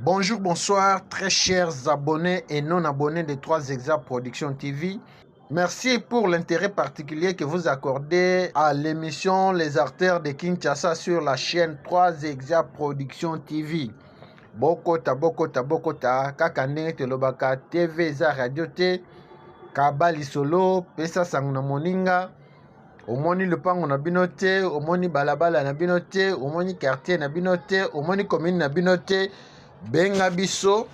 Bonjour, bonsoir, très chers abonnés et non abonnés de 3 Hexa Production TV. Merci pour l'intérêt particulier que vous accordez à l'émission Les Artères de Kinshasa sur la chaîne 3 Hexa Production TV. Bokota, bokota, bokota, kaka ndenge tolobaka TV eza radio te, kaba lisolo, pesa sango na moninga, omoni lopango na bino te, omoni balabala na bino te, omoni quartier na bino te, omoni commune na bino te, benga biso,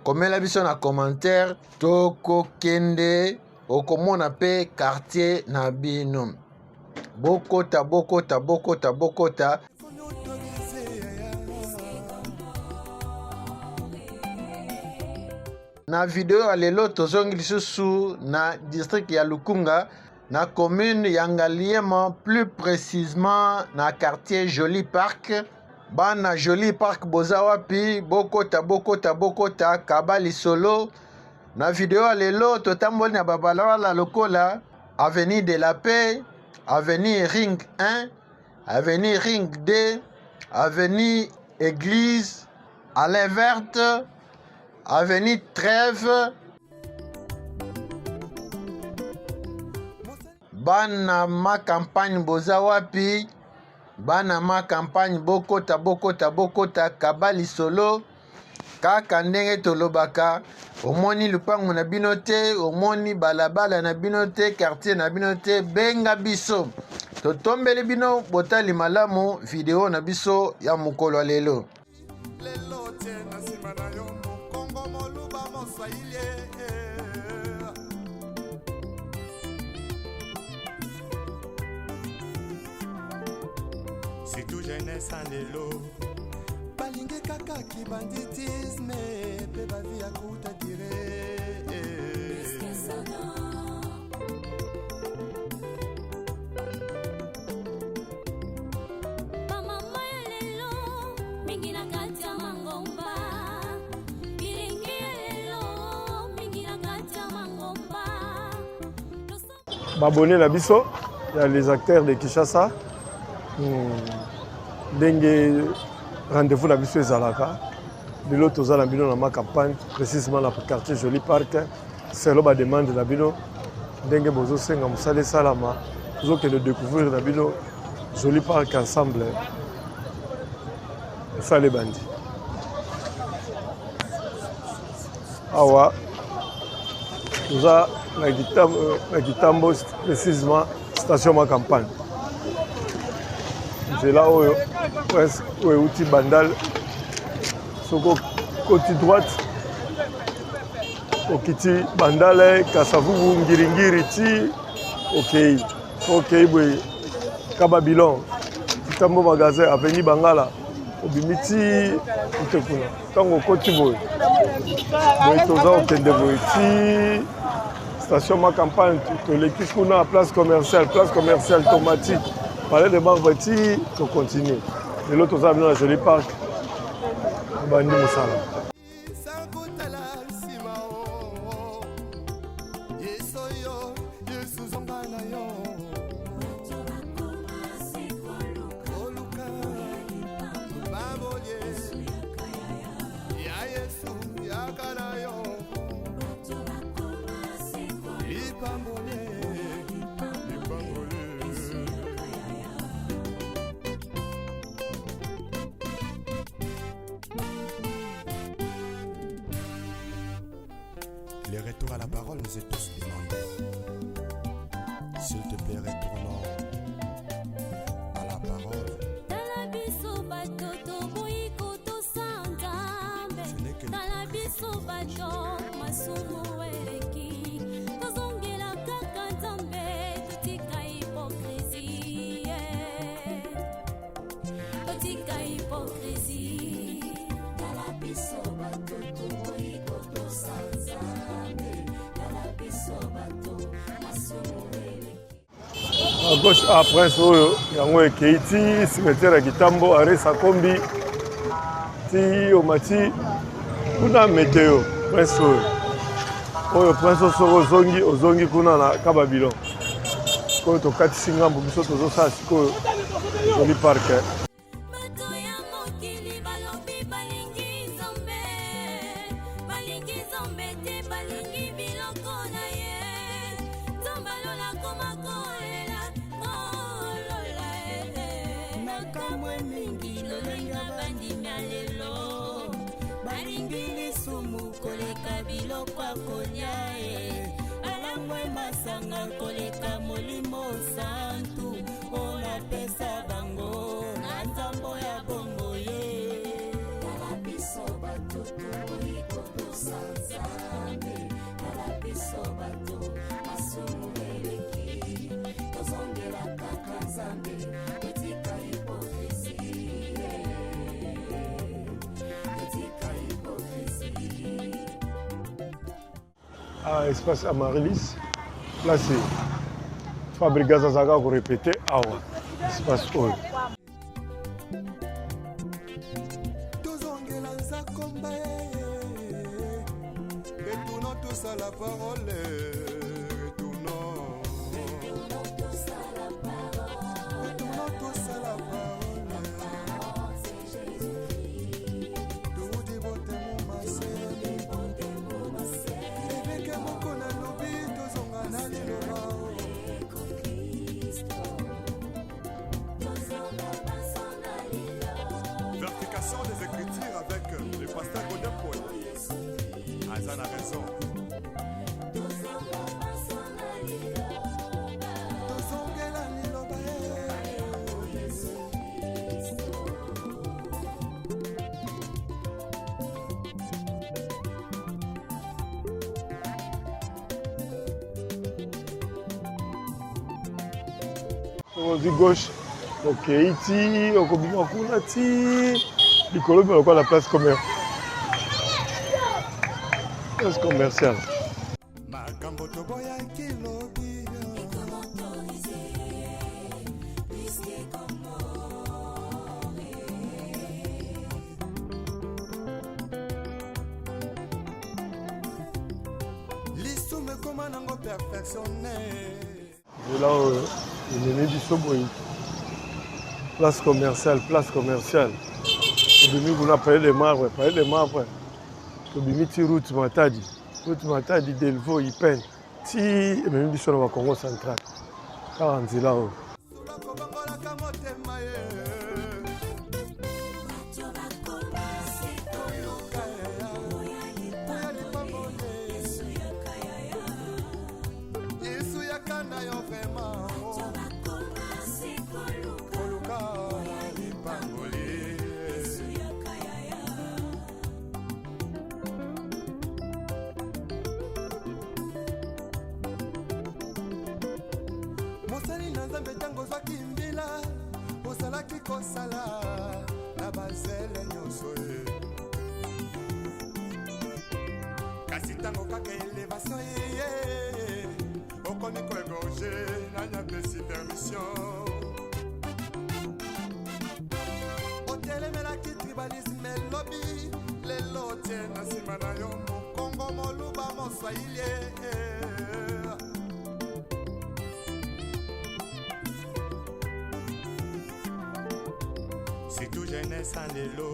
komela biso na commentaire, tokokende okomona pe quartier na bino. Bokota, bokota, bokota, bokota. Na video ya lelo tozongi lisusu na district ya Lukunga na commune ya Ngaliema, plus précisément na quartier Joli Parc. Bana Joli Parc boza wapi? Bokota, bokota, bokota, kaba lisolo. Na video ya lelo totamboli na babalabala lokola Avenue de la Paix, Avenue Ring 1, Avenue Ring 2, Avenue Église, Alain Verte, Avenue Trêve. Bana ma campagne boza wapi? Bana ma campagne bokota bokota bokota kaba lisolo kaka ndenge tolobaka omoni lupango na bino te omoni balabala na bino te quartier na bino te benga biso totombeli bino botali malamu video na biso ya mokolo ya lelo. Lelo tie na nsima na yo mokongo moluba moswahili surtout jeunesse ya lelo balingi kaka kibanditisme mpe bavi ya kuta dire. Bamama ya lelo mingi na kati ya mangomba, bilenge ya lelo mingi na kati ya mangomba. Babone na biso ya les acteurs de Kinshasa, ndenge rendez-vous na biso ezalaka lelo toza na bino na ma campagne, précisément na quartier Joli Parc, selon ba demande na bino ndenge bozosenga mosala esalama, tozokende découvrir na bino Joli Parc ensemble. Mosala ebandi awa, toza na Kitambo, précisément station ma campagne. Nzela oyo presque oyo euti Bandal, soki okoti droite okiti Bandale, Kasavubu, Ngiringiri ti okei. Soki okei boye Kababilon, Kitambo magasin, avenue Bangala, obimi ti ute kuna. Ntango okoti boye boye, toza kokende boye ti station ma campagne, toleki kuna place commerciale, place commerciale tomatique, palais de marbre ti tocontinue. Lelo toza bino na Joli Parc, tobandi mosala. Le retour à la parole nous est tous demandé. S'il te plaît, retournons à la parole. Tala biso bato toboyi kotosa Nzambe. Ce n'est que le Tala biso bato masumu eleki, tozongela kaka Nzambe, totika hypocrisie, totika hypocrisie. Tala biso bato toboyi kotosa Nzambe. Tala biso bato masumu eleki. À gauche a prince oyo yango ekei ti cimetière ya Kitambo, arrêt Sakombi ti omati kuna meteo. Prince oyo oyo prince oyo soki ozongi, ozongi kuna na Kababilon. Sikoyo tokatisi ngambo, biso tozosala sikoyo Joli Parc. Bato ya mokili balobi balingi Nzambe. nga koleka Molimo Santu oyo napesa bango na nzambo ya bomoi. Tala biso bato toboyi kotosa Nzambe, tala biso bato masumu eleki, tozongela kaka Nzambe, totika hypocrisie, totika hypocrisie. Ah, espace Amaryllis, place Fabregas azalaka korepete awa espace oyo. Tozongela nzakomba, retournons tous à la parole, retournons, retournons tous à la parole. Toudi botemu maseni eveke moko nalobi, tozonga na liloba. Vérification des Écritures avec le pasteur Godin Paul. Aza na raison. Tozongela liloba. Ozwi gauche, okei ti okobima kuna ti likolo mpe lokola place commerciale. Makambo toboyaki lobi. Lisumu ekoma nango perfectionne. Nzela oyo ememi biso boye, place commerciale, place commerciale. Tobimi kuna palais de marbre, palais de marbre, tobimi ti route Matadi, route Matadi, Delvaux, Ipen, ti ememi biso na bakongo central, kaka nzela oyo. Kobongolaka motema ye. Toluka oya lipamboli. Yesu yaka na yo vraiment. Koluka lipamboli. Mosali na Nzambe, ntango ozwaki mbila, ozalaki kosala na bazele nyonso ye. Kasi ntango kaka élévation ye, okomi koégorger. Nani apesi permission? Otelemelaki tribalisme elobi, lelo otie na nsima na yo mokongo, moluba, moswahili. Surtout jeunesse en lelo.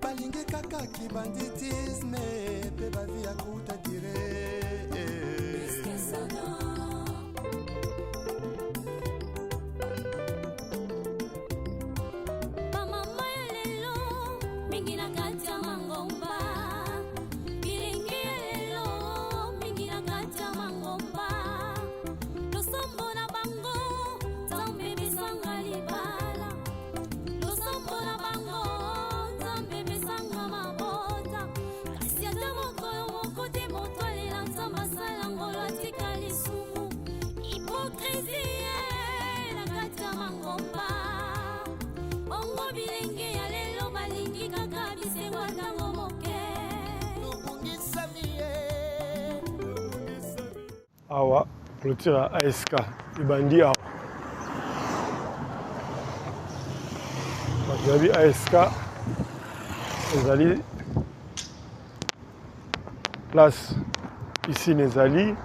Balingi kaka kibanditisme mpe bavie ya courte durée. Bamama ya lelo mingi na kati ya mangomba, bilenge ya lelo mingi na kati ya mangomba, losambo na bango Nzambe besanga libala, losambo na bango Nzambe besanga mabota, kasi ata mokolo moko te moto alela Nzambe asala ngolo atika lisumu. Hypocrisie na kati ya mangomba. Bongo bilenge ya lelo balingi kaka bisengo ntango moke. Tobungisami ye. Awa clôture ya ASK ebandi awa. Bato bayebi ASK, ezali place piscine, ezali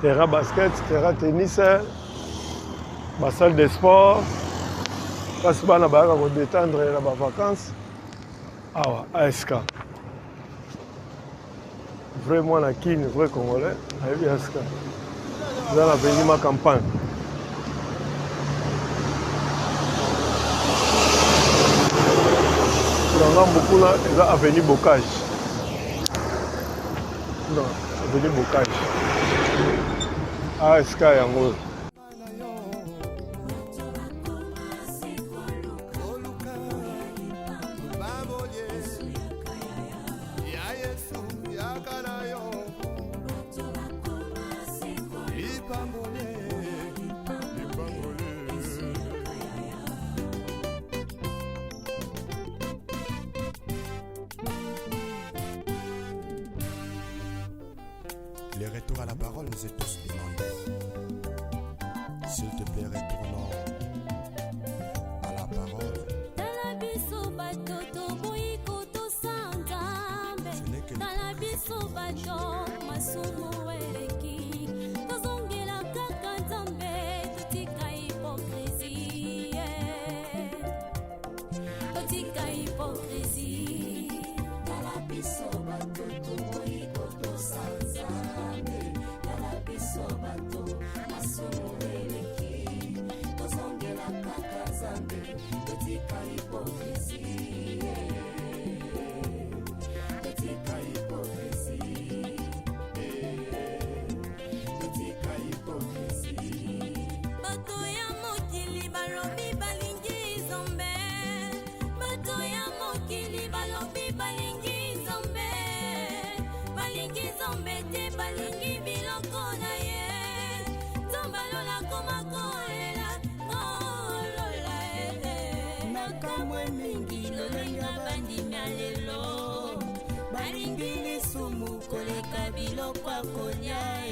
terrain basket, terrain tennis, basalle de sport, place bana bayaka kodétendre na bavacance. Awa ASK, vrai mwana Kini, vrai Congolais ayebi ASK. Eza na avenue Ma Campagne. Na ngambo kuna eza avenue Bocage, kuna avenue Bocage. ASK yango oyo. Le retour à la parole nous est tous demandé. S'il te plaît, retournons à la parole. Tala biso bato toboyi kotosa Nzambe. Tala biso bato masumu eleki. Tozongela kaka Nzambe, totika hypocrisie. Totika hypocrisie. Tala biso bato toboyi kotosa Nzambe. Tala biso bato masumu eleki. Tozongela kaka Nzambe, totika hypocrisie. Totika hypocrisie. Totika hypocrisie. Bato ya mokili balobi balingi Nzambe. Bato ya mokili balobi balingi Nzambe. Balingi Nzambe te, balingi biloko na ye. Nzambe alola koma kolela, kolola eh. Nakamwe mingi lolenge bandimi ya lelo balingi lisumu koleka biloko ya kolia e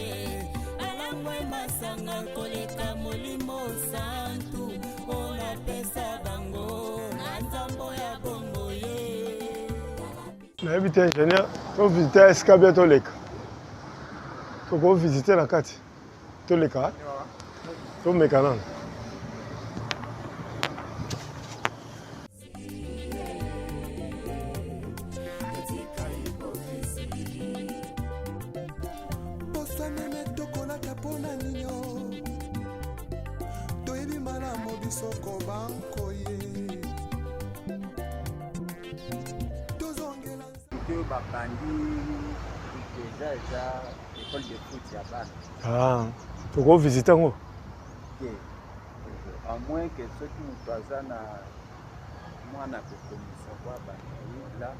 balangwe masanga koleka molimo santu oyo napesa bango na nzambo ya bongo ye. Nayebi te ingénieur, to visite esika bien toleka. Toko visite na kati. Toleka. Tomeka nano. Posa meme tokolata mpona ninyo toyebi malamu biso kobankoye tozongela oyo babandi deja eza école de foot ya bana. Ah, tokovisite yango te, à moins que soki moto aza na mwana kokomisa kwa banda ye la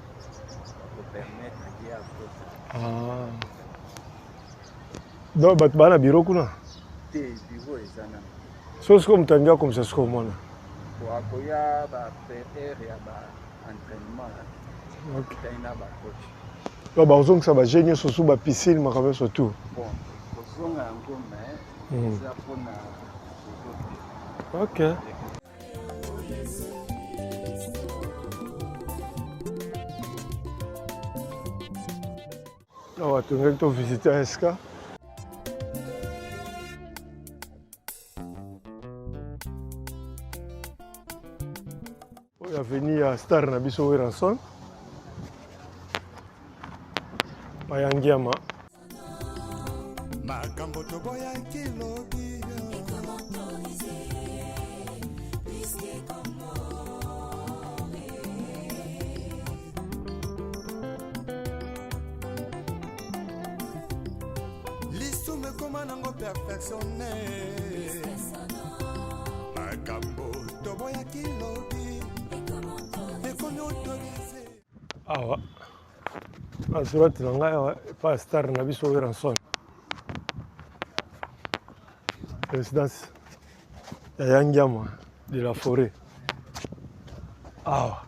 bakopermettre ye akota. Ah. Donc bato baa na biro kuna te, biro eza nano. So sikoyo moto alingi akomisa sikoyo mwana po akoya ba heure ya ba entraînement okutani na bacoach. Donc bakozongisa baje nyonso su bapiscine makambo nyonso tout. Bon, kozonga yango mais eza mpona saison te. Ok. Awa tongaki tovisite ASK. Oyo avenue ya star na biso Werrason. Bayangiama. Makambo toboyaki lobi lisumu ekoma nango perfectionne makambo toboyaki lobi ekomi autorise. Awa na droite na ngai awa epa star na biso Werrason, résidence ya Yangiama de la forêt awa.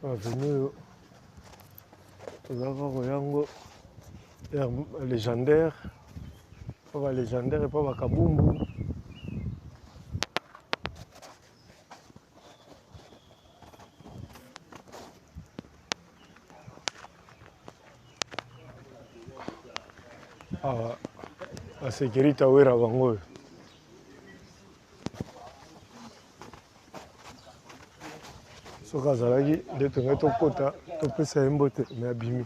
Avenue oyo tozalaka koyango air légendaire mpo ba légendaire epa bakabumbu. Awa basécurité awera bango oyo soki azalaki nde tongai tokɔta topesa ye mbote me abimi.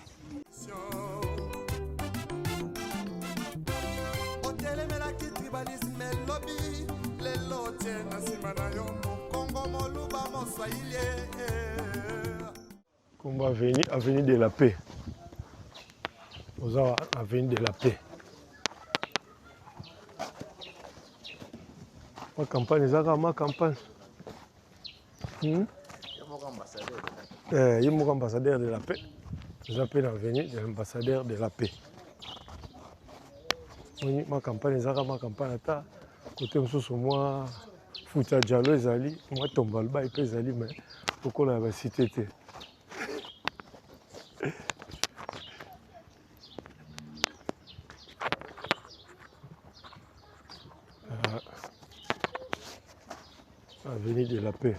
Otelemelaki tribalisme elobi lelo tie na nsima na yo mokongo moluba moswahili. Kombo avenue, avenue de la paix. Oza avenue de la paix. Ma campagne eza kaka ma campagne. Hmm? Eh, ye moko ambassadeur de la paix. Eza mpe na avenue de l'ambassadeur de la paix. Moni ma campagne eza kaka ma campagne ata kote mosusu mwa Futa Djalo ezali, mwa Tombalbaye mpe ezali mais lokola ya ba cité te. Ah. Avenue de la paix.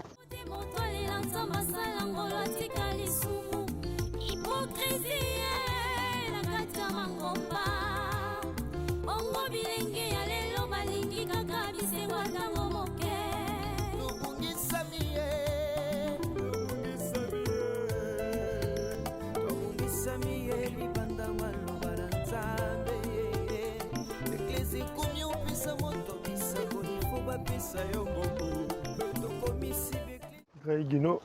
Ngai Gino,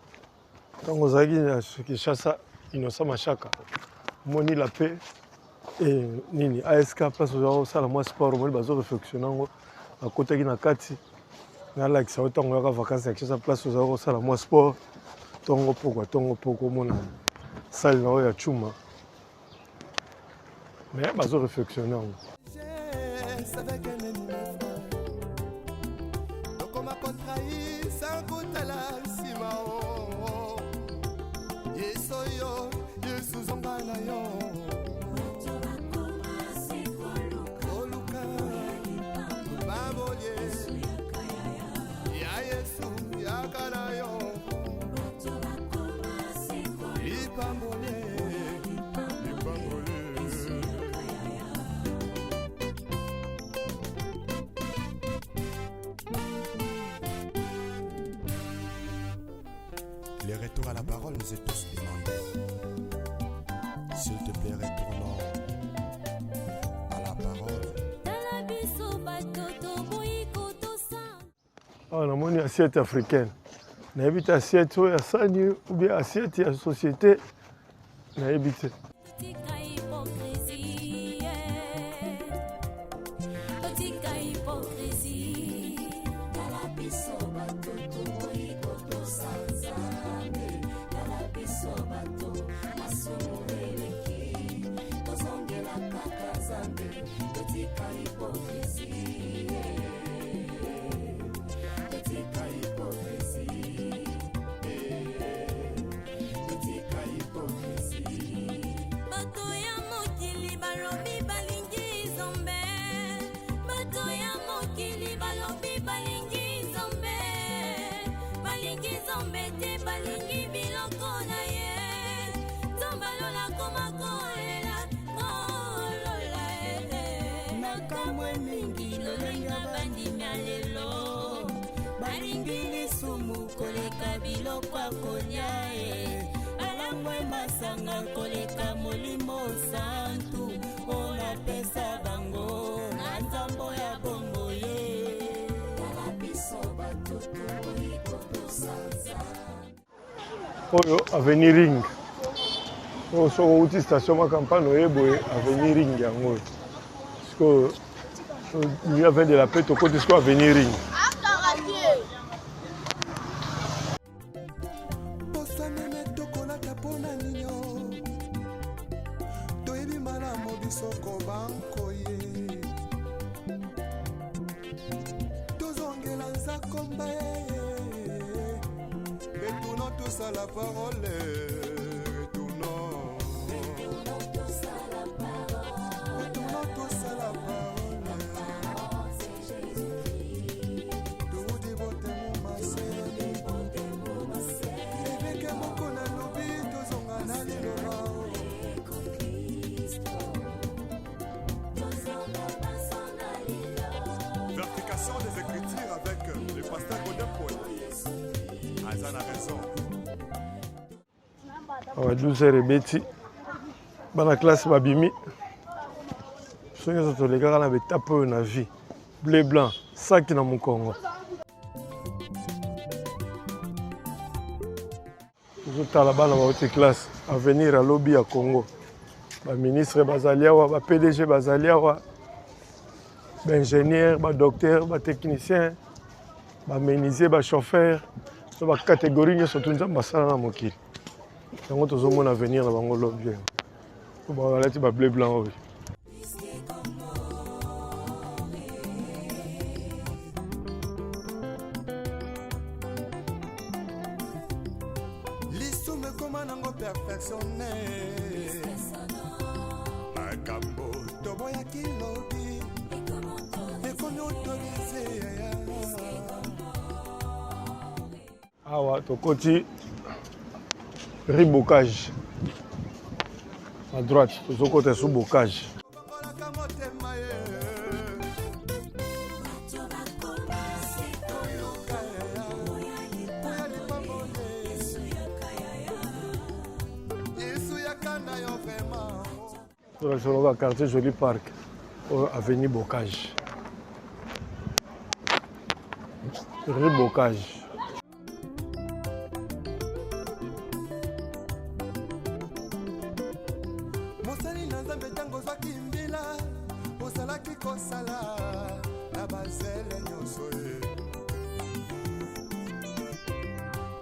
ntango ozalaki na Kinshasa, Innocent Mashaka, omoni la paix e nini ASK place ozalaka kosala mwa sport, omoni bazo reflexion yango, nakotaki na kati nalakisa yo ntango oyaka vacances na Kinshasa, place ozalaka kosala mwa sport ntongo pokwa ntongo pokwa, omona salle na oyo ya chuma, mais bazo reflexion yango. Le retour à la parole nous est tous demandé. S'il te plaît, retournons à la parole. Awa namoni assiette africaine. Nayebi te assiette oyo ya sani ou bien assiette ya société. Nayebi te. Bato ya mokili balobi balingi nzambe, bato ya mokili balobi balingi nzambe, balingi nzambe te, balingi biloko na ye. Nzambe alola koma kolela kolola eh. Nakamwe mingi lolenge bandimi ya lelo balingi lisumu koleka biloko ya kolia e balangwe masanga koleka molimo santu oyo napesa bango na nzambo ya bombo ye. Tala biso bato toboyi kotosa Nzambe. Oyo avenue Ring. Oyo soki outi station Makampane oye boye avenue Ring yango oyo. Sikoyo avenue de la paix tokoti sikoyo avenue Ring. Posa meme tokolata mpona ninyo toyebi malamu biso kobankoye tozongela nzakomba retournons tous à la parole retournons retournons tous à la parole toudi botemu maseni ebeke moko nalobi tozonga na liloba. Vertication des Écritures avec le pasteur Godin Paul. Aza na raison. Awa 12 heures ebeti, bana classe babimi. Biso nyonso tolekaka na betape oyo na vie. Bleu blanc, sac na mokongo. Totala bana bauti classe, avenir ya lobi ya Congo. Ba ministre bazali awa, ba PDG bazali awa, ba ingénieur, ba docteur, ba technicien, ba menuisier, ba chauffeur, to ba catégorie nyonso tu Nzambe asala na mokili. Yango tozomona avenir na bango lobi oyo. Po balati ba bleu blanc oyo. Lisumu ekoma nango perfectionne makambo toboyaki lobi ekomi autorise. Awa tokoti rue Bocage à droite, tozokota sous Bocage. Bongolaka motema ye koluka ya lipamboli Yesu yaka na yo vraiment. Tozoloba quartier Joli Park, oyo avenue Bocage, rue Bocage. Mosali na Nzambe, ntango ozwaki mbila, ozalaki kosala na bazele nyonso ye,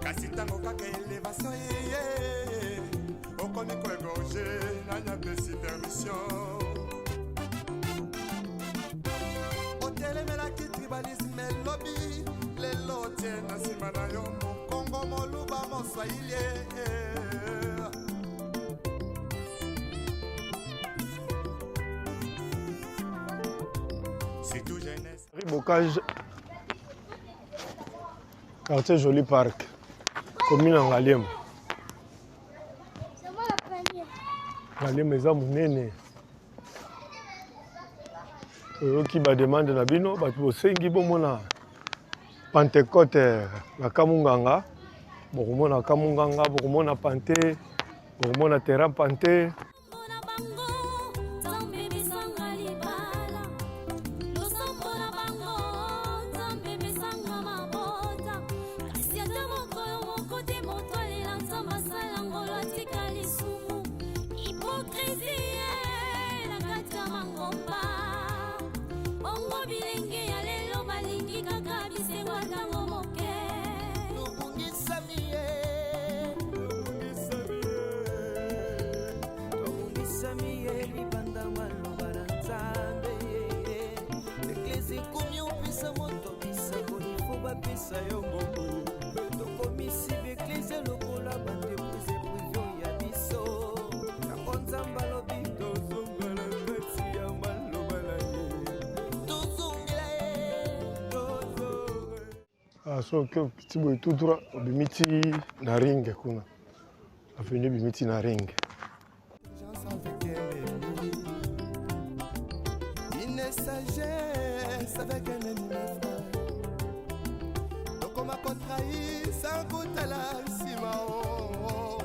kasi ntango kaka elevation eye, okomi koégorger. Nani apesi permission? Otelemelaki tribalisme elobi, lelo otie na nsima na yo mokongo, moluba, moswahili. Surtout jeunesse. Rue Bocage, quartier Joli Park, commune ya Ngaliema. Ngaliema eza monene. Toyoki bademande na bino, bato bosengi bomona Pentecôte na Kamunganga. Bokomona Kamunganga, bokomona Pante, bokomona terrain Pante. Na bango Nzambe pesanga libala, losambo na bango Nzambe pesanga mabota, kasi ata mokolo moko te moto alela Nzambe asala ngolo atika lisumu. Hypocrisie na kati ya mangomba. Bongo bilenge ya lelo balingi kaka bisengo ya ntango moke. Tobungisami ye, tobungisami ye libanda maloba na Nzambe. Eglise ekomi opesa moto bisakoli fo bapesa yo mbongo. Tokomisi baeglise lokola baentreprise privée ya biso. Yango Nzambe alobi tozongela kati ya maloba na ye, tozongela ye, tozongela. Ah, so ti boye tout droit, obimi ti na ring kuna, avenue ebimi ti na ring. Avec un ennemi, une sagesse avec un ennemi, frère. Tokoma kotrahir sans kotala nsima o.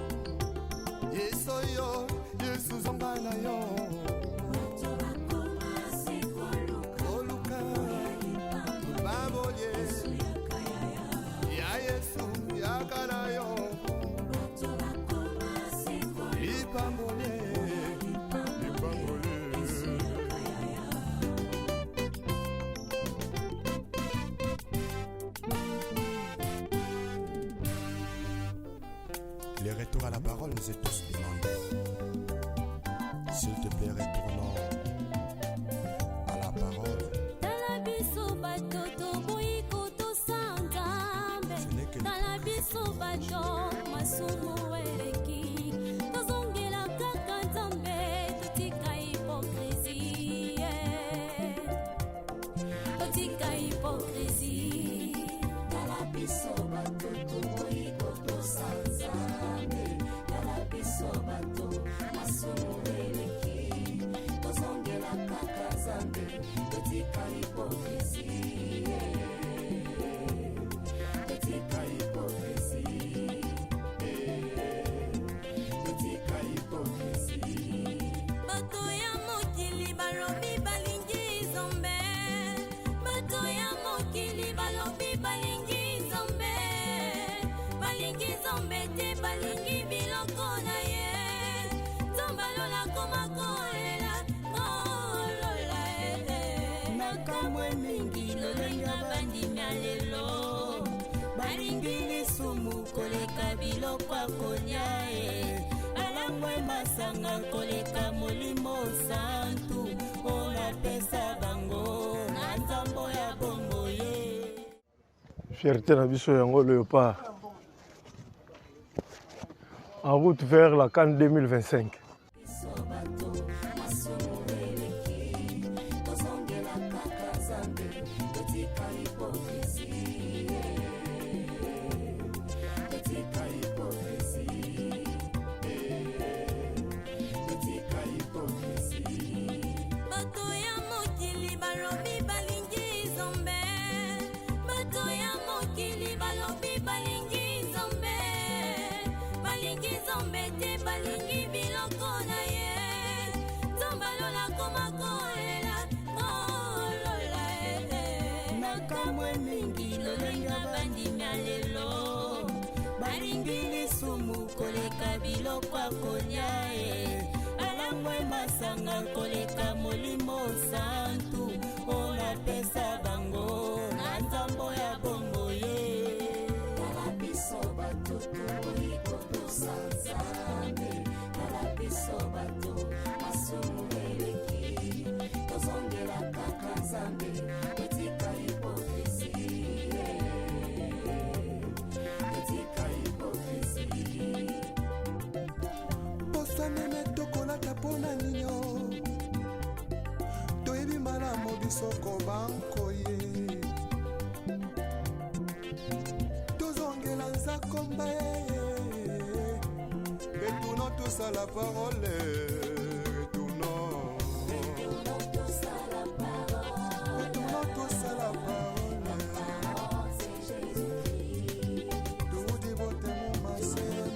Yesu oyo, Yesu zonga na yo. Koluka lipamboli ya Yesu yaka na yo. Lipamboli, lipamboli. Le retour à la parole nous est tous demandé. S'il te plaît, retournons à la parole. Tala biso bato toboyi kotosa Nzambe. Ce n'est que Tala biso bato masumu eleki, tozongela kaka Nzambe, totika hypocrisie, totika hypocrisie. Tala biso bato toboyi kotosa Nzambe. Tala biso bato masumu eleki, tozongela kaka Nzambe, totika hypocrisie, totika hypocrisie, totika hypocrisie. Bato ya mokili balobi balingi Nzambe, bato ya mokili balobi balingi Nzambe, balingi Nzambe te, balingi Balingi lisumu koleka biloko ya kolia e balangwe masanga koleka molimo santu oyo napesa bango na nzambo ya bombo ye. Fierté na biso yango Léopard en route vers la CAN 2025. Bato ya mokili balobi balingi nzambe, bato ya mokili balobi balingi nzambe, balingi nzambe te, balingi biloko na ye. Nzambe alola koma kolela kolola eh. Nakamwe mingi lolenge bandimi ya lelo balingi lisumu koleka biloko ya kolia e balangwe masanga koleka molimo santu oyo napesa bango na nzambo ya bombo ye. Tala biso bato tokoki kotosa Nzambe, tala biso bato masumu eleki, tozongela kaka Nzambe, totika hypocrisie, totika hypocrisie. Poso meme tokolata mpo na ninio, toyebi malamu biso kobankoye, tozongela nzakomba ye. Retournons tous à la parole, retournons, Retournons tous à la parole, retournons tous à la parole. Parole, c'est Jésus-Christ. Toudi botemo masele,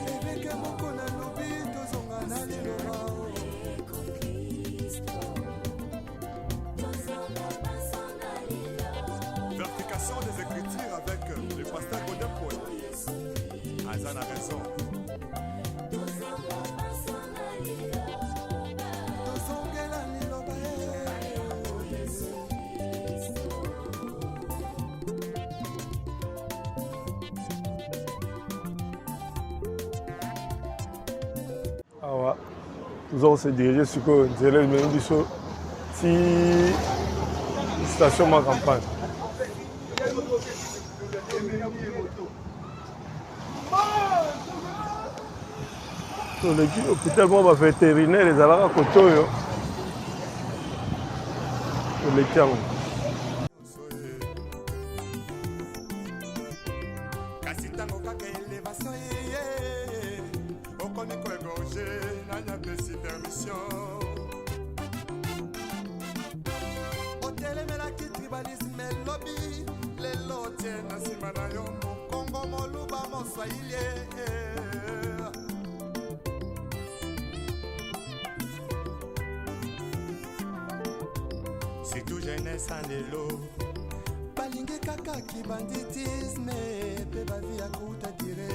eveke moko nalobi, tozonga na liloba. Vérification des Écritures avec le pasteur Godin Paul. Aza na raison. Tozongela liloba ye. Awa toza kose diriger sikoyo, nzela ememi biso ti station Ma Campagne. Toleki hôpital moko bavétérinaire ezalaka kote oyo, toleki yango. Kasi ntango kaka elevation eye, okomi koégorge, nani apesi permission? Otelemelaki tribalisme elobi, lelo otie na nsima na yo mokongo, moluba, moswahili. Surtout jeunesse en lelo balingi kaka kibanditisme mpe bavi ya kuta dire.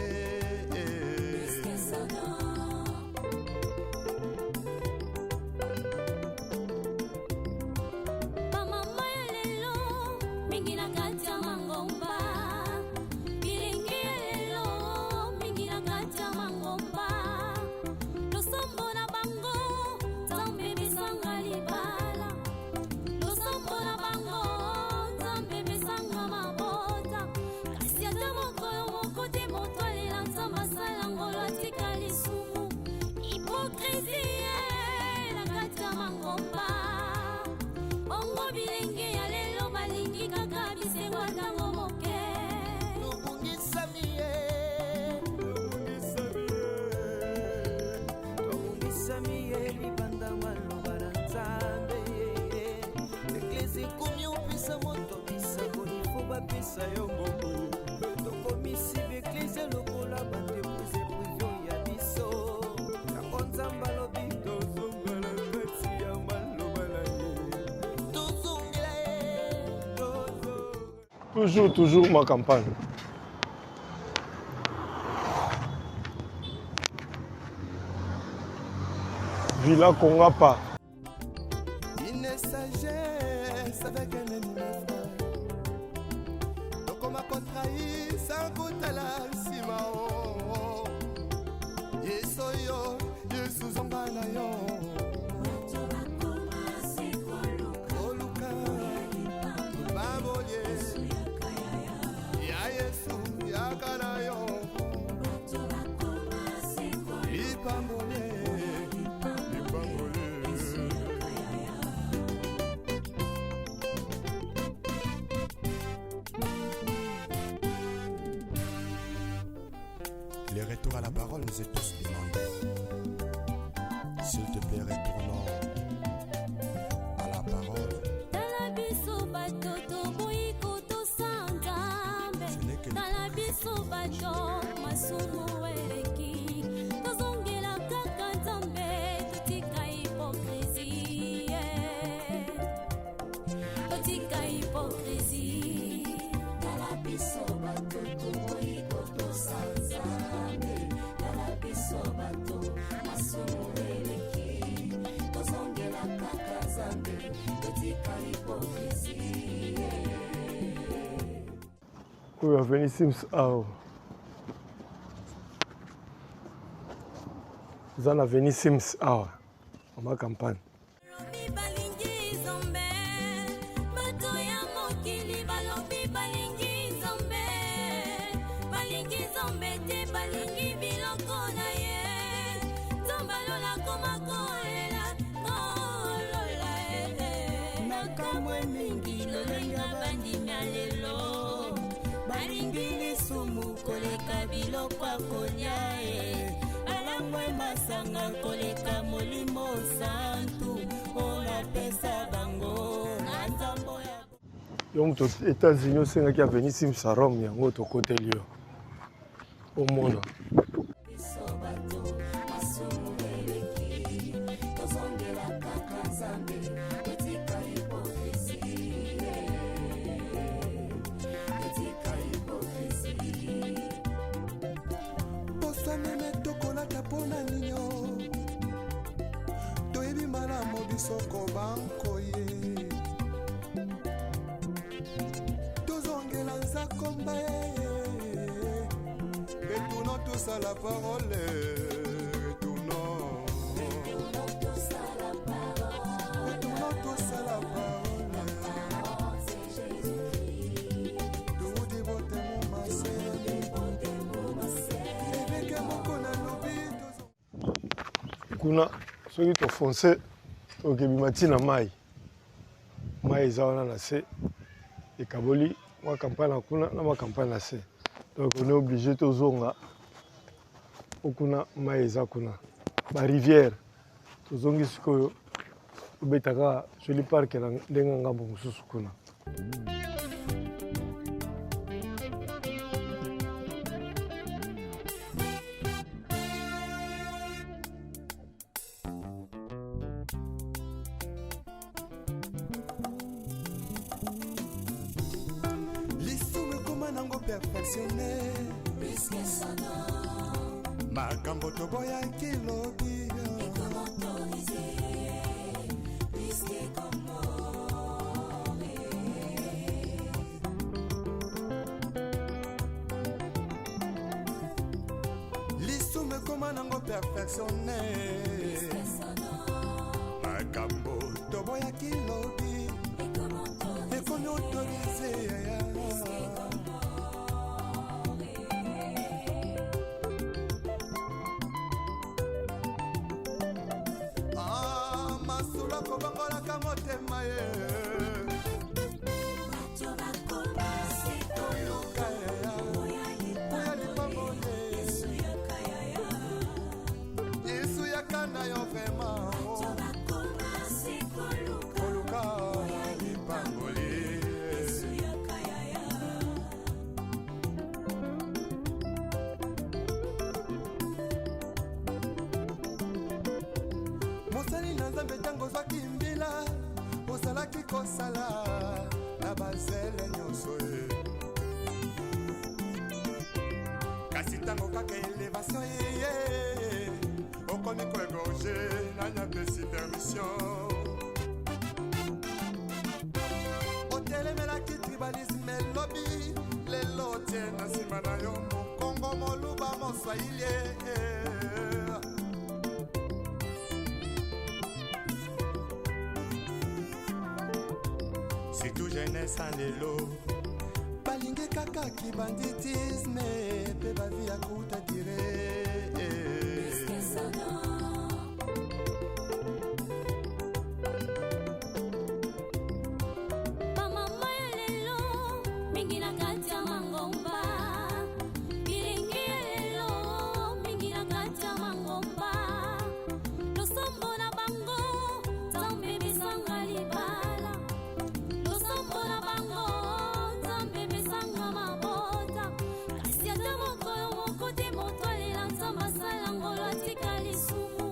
Bamama ya lelo mingi na kati ya mangomba, bilingi ya lelo mingi na kati ya mangomba, losambo na bango Nzambe besanga libala, losambo na bango Nzambe besanga mabota, kasi ata mokolo moko te moto alela Nzambe asala ngolo atika lisumu. Hypocrisie na kati ya mangomba, bongo bilenge ya lelo balingi kaka bisengo ntango moke. Tobungisami ye, tobungisami ye libanda maloba na Nzambe. Eglise ekomi opesa moto bisango, ifo bapesa yo mbongo. Tokomisi baeglise lokola baentreprise privé ya biso. Yango Nzambe alobi tozongela kati ya maloba na ye, tozongela ye. Toujours, toujours Ma Campagne. Villa Kongapa. Une sagesse avec un ennemi, frère. Tokoma Biso yo Yesu zonga na yo. Koluka babolie ya Yesu yaka na yo. Lipambolie, lipambolie. Le retour à la parole nous est tous demandé. S'il te plaît, retournons à la parole. Tala biso bato toboyi kotosa Nzambe. Ce n'est que Tala biso bato masumu eleki, tozongela kaka Nzambe, totika hypocrisie, totika hypocrisie. Tala biso bato toboyi kotosa Nzambe. Tala biso bato masumu eleki, tozongela kaka Nzambe, totika hypocrisie. Oyo avenue Sims awa, eza na avenue Sims awa, mama campagne. Balobi balingi Nzambe, bato ya mokili balobi balingi Nzambe, balingi Nzambe te, balingi biloko na ye. Nzambe alola koma kolela kolola e. Makambo mingi lolenga bandimi ya lelo balingi lisumu koleka biloko ya kolia e, balangwe masanga koleka Molimo Santu oyo napesa bango na nzambo ya Yo moto États-Unis osengaki avenue Sims à Rome, yango tokoteli yo omona. Biso bato masumu eleki, tozongela kaka Nzambe, totika hypocrisie, totika hypocrisie. Poso meme tokolata mpona ninyo, toyebi malamu biso kobankoye. Tozongela nzakomba ye. Retournons tous à la parole, retournons. Retournons tous à la parole. Retournons tous à la parole. Parole, c'est Jésus-Christ. Toudi botemo mase. Évêque moko nalobi tozo Kuna soki tofonce, tokebima ntina mai. Mai eza wana na se, ekaboli mwa campagne na kuna na mwa campagne na se. Donc on est obligé tozonga po kuna mai eza kuna, barivière. Tozongi sikoyo, tobetaka joli parc na ndenge ngambo mosusu kuna. Lisumu ekoma nango perfectionné, makambo toboyaki lobi. Autorisé, puisque comme Lisumu ekoma nango perfectionné, makambo toboyaki lobi ekomi autorisé. Ah, masolo kobongolaka motema ye. Bato bakoma se Koluka oya oya lipamboli. Yesu yaka yaya. Yesu yaka na yo vraiment. Bato bakoma se koluka koluka lipamboli. Yesu yaka yaya. Mosali na Nzambe, ntango ozwaki mbila, ozalaki kosala na bazele nyonso ye. Kasi ntango kaka élévation eye, okomi koégorger. Nani apesi permission? Otelemelaki tribalisme elobi, lelo otie na nsima na yo mokongo, moluba, moswahili. Surtout jeunesse ya lelo balingi kaka kibanditisme mpe bavi ya kuta dire. Bamama ya lelo mingi na kati ya mangomba, bilenge ya lelo mingi na kati ya mangomba, losambo na bango Nzambe besanga libala, losambo na bango Nzambe besanga mabota, kasi ata mokolo moko te moto alela Nzambe asala ngolo atika lisumu.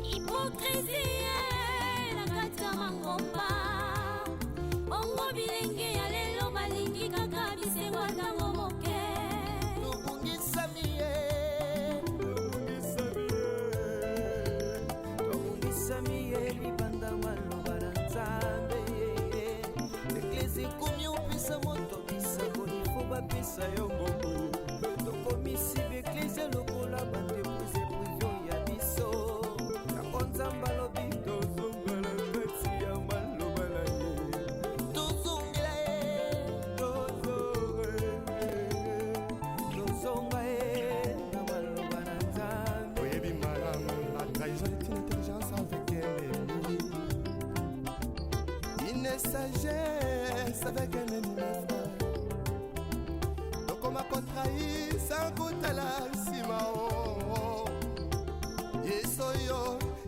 Hipokrisie na kati ya mangomba, bongo bilenge ya lelo balingi kaka bisengo ya ntango moke. Tobungisami ye, tobungisami ye libanda maloba na Nzambe. Eglise ekomi opesa moto bisakoli fo bapesa yo mbongo. Tokomisi baeglise lokola baentreprise prive ya biso. Yango Nzambe alobi tozongela kati ya maloba na ye, tozongela ye, tozonga ye na maloba na Nzambe. Oyebi malamu, la trahison est une intelligence avec un ennemi, une sagesse avec un ennemi, mon frère. Tokoma kotrahir sans kotala nsima o. Yesu oyo,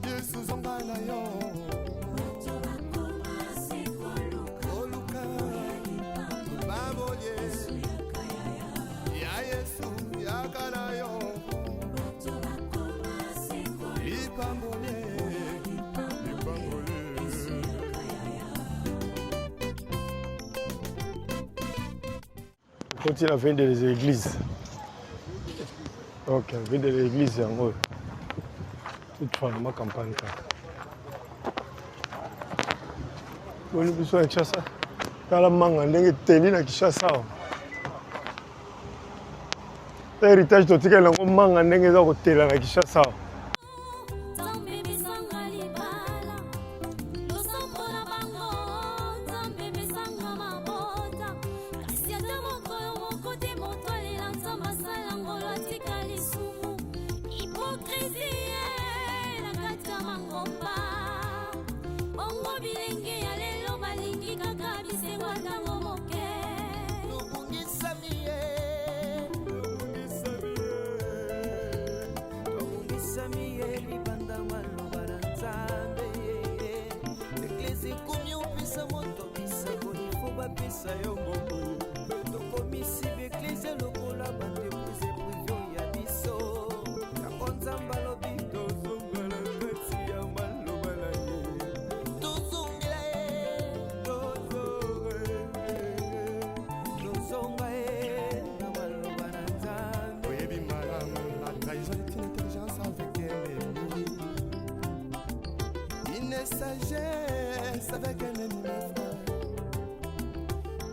Yesu, zonga na yo. Koluka babolie ya Yesu, yaka na yo. Lipambolie, lipambolie. Okoti na avenue des églises. Ok, avenue de l'église yango oyo. Toutefois na ma campagne kaka. Boni biso ya Kinshasa. Tala manga ndenge eteli na Kinshasa awa. Héritage totikali yango, manga ndenge eza kotela na Kinshasa awa. Nzambe besanga libala, losambo na bango Nzambe besanga mabota, kasi ata mokolo moko te moto alela Nzambe asala ngolo atika lisumu. Hipokrisie na kati ya mangomba, bongo bilenge ya lelo balingi kaka bisengo ya ntango moke. Tobungisami ye, tobungisami ye libanda maloba na Nzambe. Eglise ekomi opesa moto bisakoli fo bapesa yo mbongo. Tokomisi baeglise lokola baentreprise prive ya biso. Yango Nzambe alobi tozongela kati ya maloba na ye, tozongela ye, tozonga ye na maloba na Nzambe. Oyebi malamu, la trahison est une intelligence avec un ennemi, une sagesse avec un ennemi, mon frère.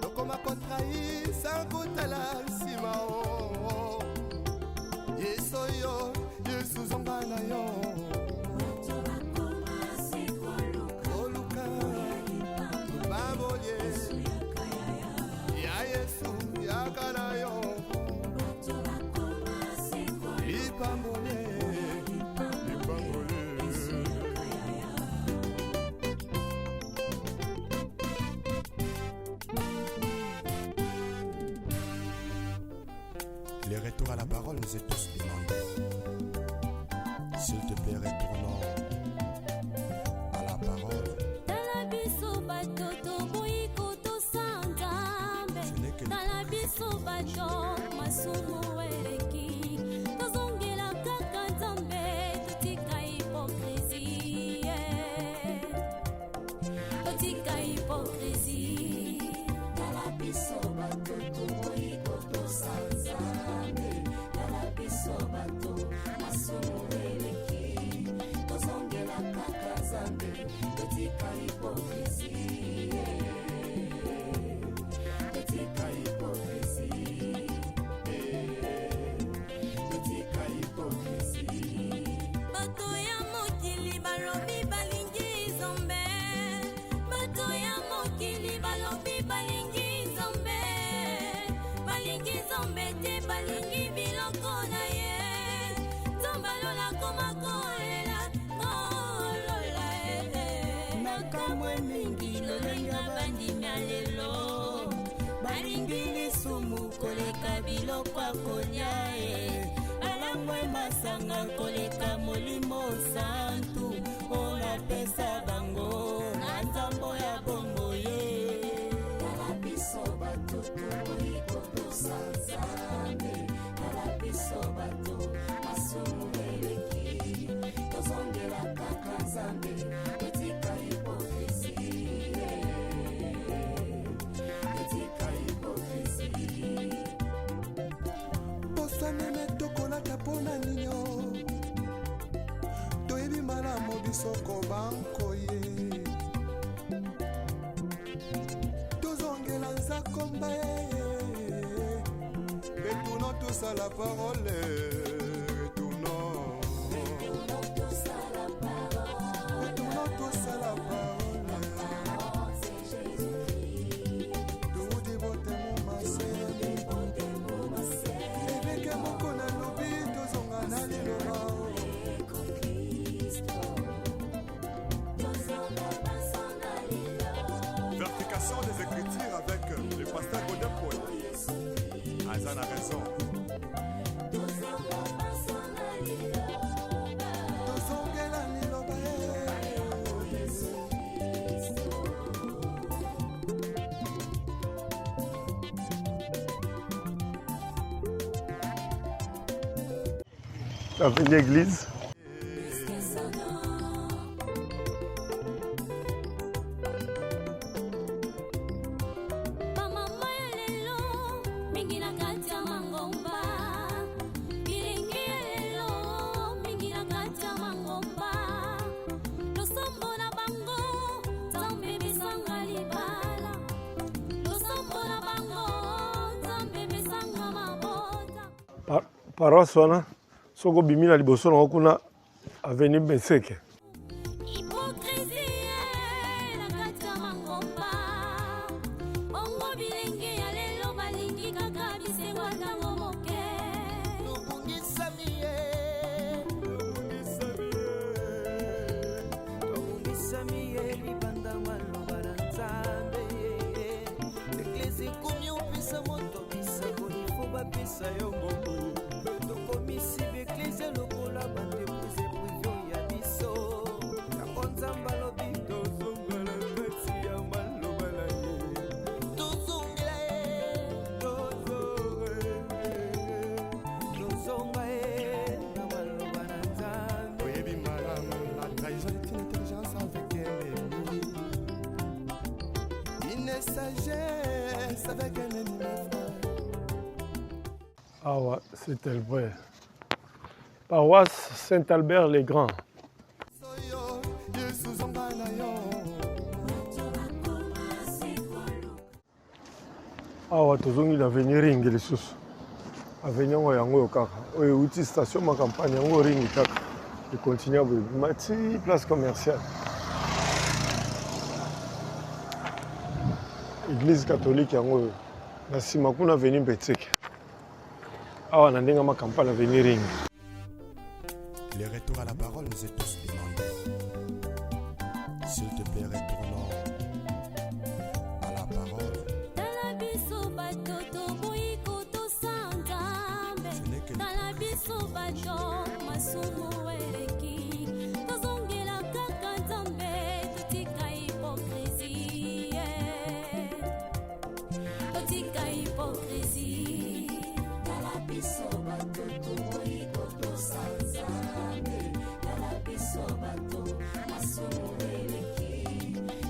Tokoma kotrahir sans kotala nsima o. Yesu oyo, Yesu, zonga na yo. Koluka babolie ya Yesu, yaka na yo. Lipambolie, lipambolie. Le retour à la parole nous est tous demandé. S'il te plaît, retournons à la parole. Tala biso bato toboyi kotosa Nzambe. Ce n'est que Tala biso bato masumu eleki, tozongela kaka Nzambe, totika hipokrisie, totika hipokrisie. Tala biso bato toboyi kotosa Nzambe. Tala biso bato masumu eleki, tozongela kaka Nzambe, totika hipokrisie, totika hipokrisie. biloko ya kolia e balangwe masanga koleka molimo santu oyo napesa bango na nzambo ya bombo ye. Tala biso bato tokoki kotosa Nzambe, tala biso bato masumu eleki, tozongela kaka Nzambe, totika hypocrisie, totika hypocrisie. Poso meme tokolata mpo na ninio, toyebi malamu biso kobankoye, tozongela nzakomba ye. Retournons tous à la parole, retournons, Retournons tous à la parole, retournons tous à la parole. Parole, c'est Jésus-Christ. Toudi botemo masemi, ebeke moko nalobi, tozonga na liloba. Vérification des Écritures avec le pasteur Godin Paul. Aza na raison. Tozongela liloba ye. Avenue église. Bamama ya lelo mingi na kati ya mangomba, bilenge ya lelo mingi na kati ya mangomba, losambo na bango Nzambe besanga libala, losambo na bango Nzambe besanga mabota. Paroisse wana, soki obimi na liboso nango kuna, avenue Beseke. Hypocrisie na kati ya mangomba, bongo bilenge ya lelo balingi kaka bisengo ntango moke. Tobungisami ye, tobungisami ye libanda maloba na Nzambe. Eglise ekomi opesa moto bisakoli, fo bapesa yo mbongo. Tokomisi baeglise lokola baentreprise privé ya biso. Yango Nzambe alobi tozongela kati ya maloba na ye, tozongela ye, tozonga ye na maloba na Nzambe. Oyebi malamu, la trahison est une intelligence avec un ennemi. Une sagesse avec un ennemi, mes frères. Awa Saint Albert, paroisse Saint Albert le Grand. Soyo Yesu, zonga na yo. Awa tozongi na avenue Ringi lisusu. Avenue yango, yango oyo kaka oyo euti station Ma Campagne, yango Ringi kaka econtinue boye, bima ti place commerciale. Église catholique yango oyo na nsima kuna, avenue Mbetseke. Awa na ndenge Ma Campagne, avenue Ringi. Le retour à la parole nous est tous demandé. S'il te plaît, retournons à la parole. Tala biso bato toboyi kotosa Nzambe, Ce n'est que tala biso bato masumu eleki, tozongela kaka Nzambe, totika hypocrisie, totika hypocrisie. Tala biso bato toboyi kotosa Nzambe, tala biso bato masumu eleki,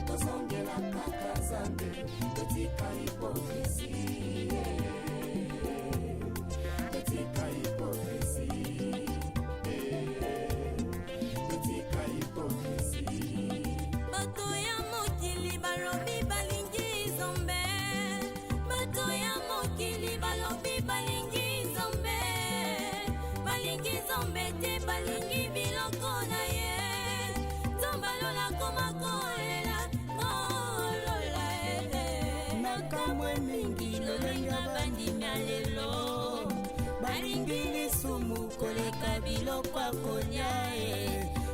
tozongela kaka Nzambe, totika hypocrisie, totika hypocrisie, totika hypocrisie. Bato ya mokili balobi balingi Nzambe, bato ya mokili balobi balingi Nzambe, balingi Nzambe te, balingi biloko na ye. Nzambe alola koma kolela ngolola ele. Makambo mingi lolenga bandimi ya lelo balingi lisumu koleka biloko ya kolia e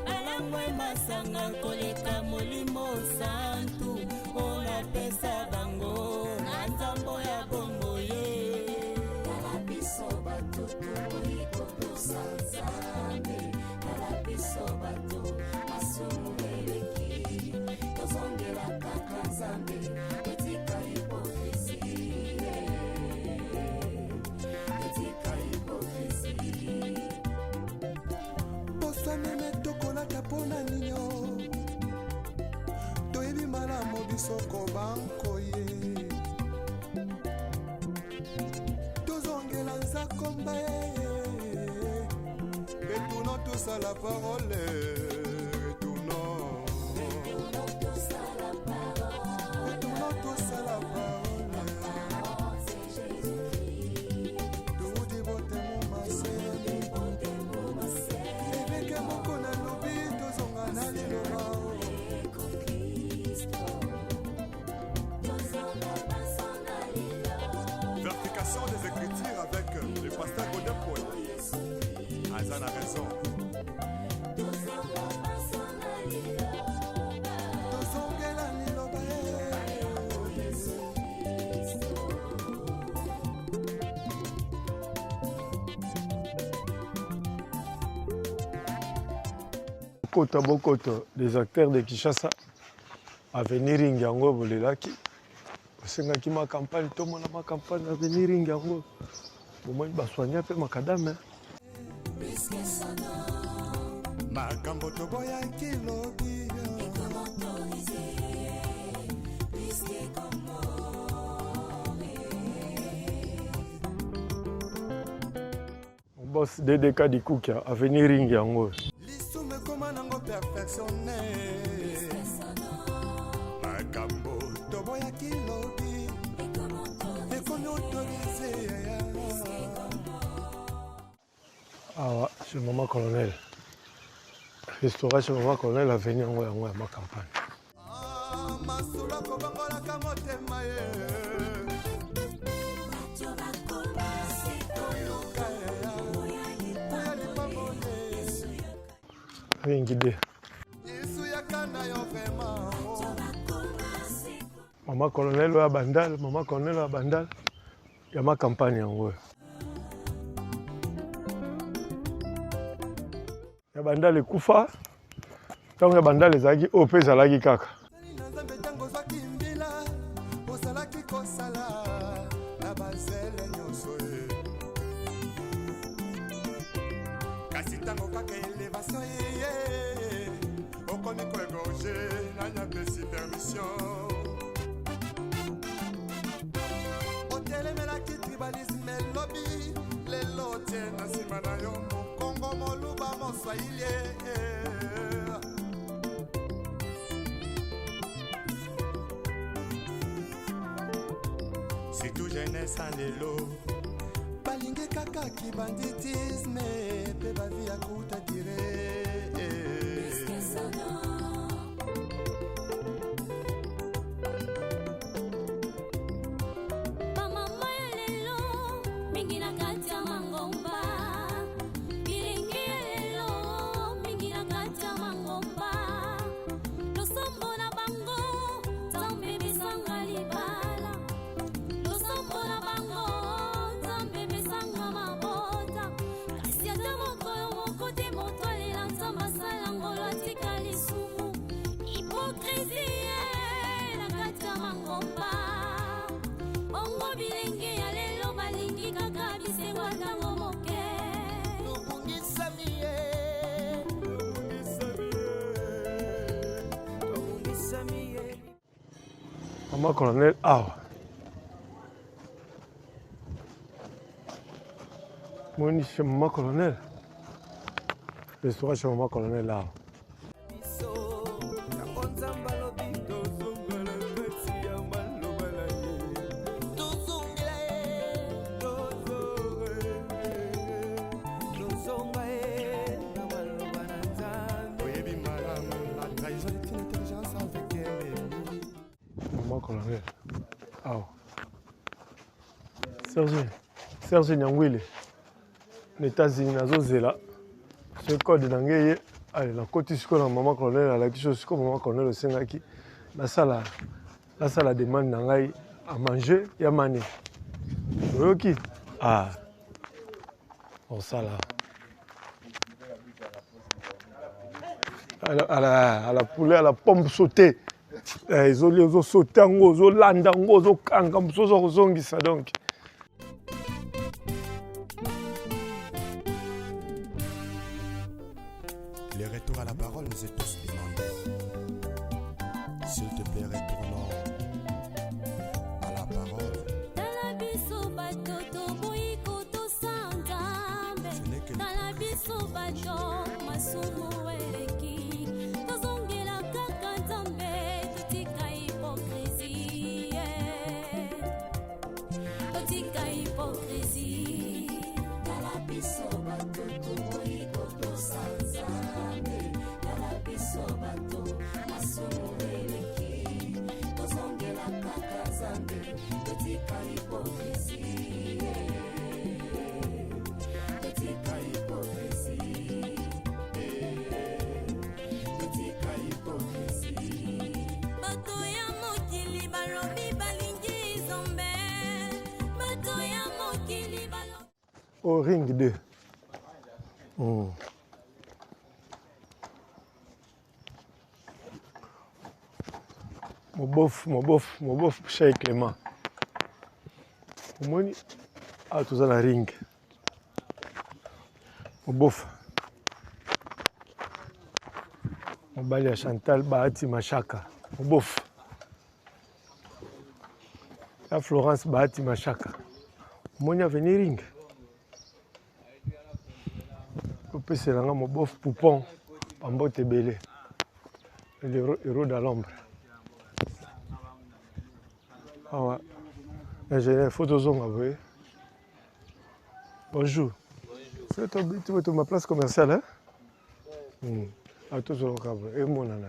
balangwe masanga koleka molimo santu oyo napesa bango na nzambo ya bombo ye. Tala biso kobankoye tozongela nzakomba retournons tous à la parole retournons retournons tous à la parole toudi botemo maseli ebeke moko nalobi tozonga na liloba Vérification des Écritures avec le pasteur Godin Paul. Aza na raison. Tozongela liloba. Kota bokoto des acteurs de Kinshasa, avenir ring yango bolelaki, osengaki ma campagne, tomona ma campagne avenir ring yango bomoni basoigna mpe makadame. Makambo toboyaki lobi. Boss DDK Dikukia, avenir ring yango. Lisumu ekoma nango perfectionne. Makambo toboyaki lobi ekomi autorise. Awa chez mama colonel, restaurant chez mama colonel, avenir yango yango ya ma campagne. Masolo kobongolaka motema ye. Ringi de Yesu yaka na yo vraiment. Mama colonel oyo ya Bandal, mama colonel oyo ya Bandal ya ma campagne yango oyo ya Bandal ekufa. Ntango ya Bandal ezalaki oyo mpe ezalaki kaka. Na Nzambe, ntango ozwaki mbila ozalaki kosala na bazele nyonso ye, kasi ntango kaka elevation ye, okomi koegorge. Nani apesi permission? Otelemelaki tribalisme elobi, lelo otie na nsima na yo mokongo, moluba, moswahili. Surtout jeunesse ya lelo balingi kaka kibanditisme mpe bavi ya kuta dire. Bamama ya lelo mingi na kati ya mangomba, bilingi ya lelo mingi na kati ya mangomba, losambo na bango Nzambe besanga libala, losambo na bango Nzambe besanga mabota, kasi ata mokolo moko te moto alela Nzambe asala ngolo atika lisumu. Hypocrisie na kati ya mangomba. Bongo bilenge ya lelo balingi kaka bisengo ntango moke. Tobungisami ye, tobungisami ye. Mama colonel awa moni chez mama colonel, restaurant chez mama colonel awa. Biso yango Nzambe alobi tozongela kati ya maloba na ye, tozongela ye, tozonga ye na maloba na Nzambe. Oyebi malamu, la trahison est une intelligence avec ennemi. Mama colonel awa, Serge, Serge Nyangwile na États-Unis, nazozela so code na ngai ye. Ale, nakoti sikoyo na mama colonel, alakisi oyo sikoyo mama colonel osengaki nasala, nasala demande na ngai à manger ya mane. Oyoki? Ah, osala à la poulet à la pomme sautée. Ezoli, ozosaute yango, ozolanda yango, ozokanga mosusu, oza kozongisa donc. Le retour à la parole nous est tous demandé. S'il te plaît, retournons à la parole. Tala biso bato toboyi kotosa Nzambe. Tala biso bato masumu eleki, tozongela kaka Nzambe, totika hypocrisie, totika hypocrisie. Tala biso bato toboyi kotosa Nzambe. Tala biso bato masumu eleki, tozongela kaka Nzambe, totika hypocrisie, totika hypocrisie, totika hypocrisie. Bato ya mokili balobi balingi Nzambe, bato ya mokili balobi. Au ring 2. Mobof, mobof, mobof, Cheikh Clément. Omoni, awa toza na ring. Mobof. Mobali ya Chantal Bahati Mashaka. Mobof. Ya Florence Bahati Mashaka. Omoni avenir ring. Opesela nga mobof poupon bambote ebele. Le héros dans l'ombre. Awa ingénieur, faut tozonga boye. Bonjour. Bonjour. C'est toi ma place commerciale hein? Ah tozoloka boye emonana.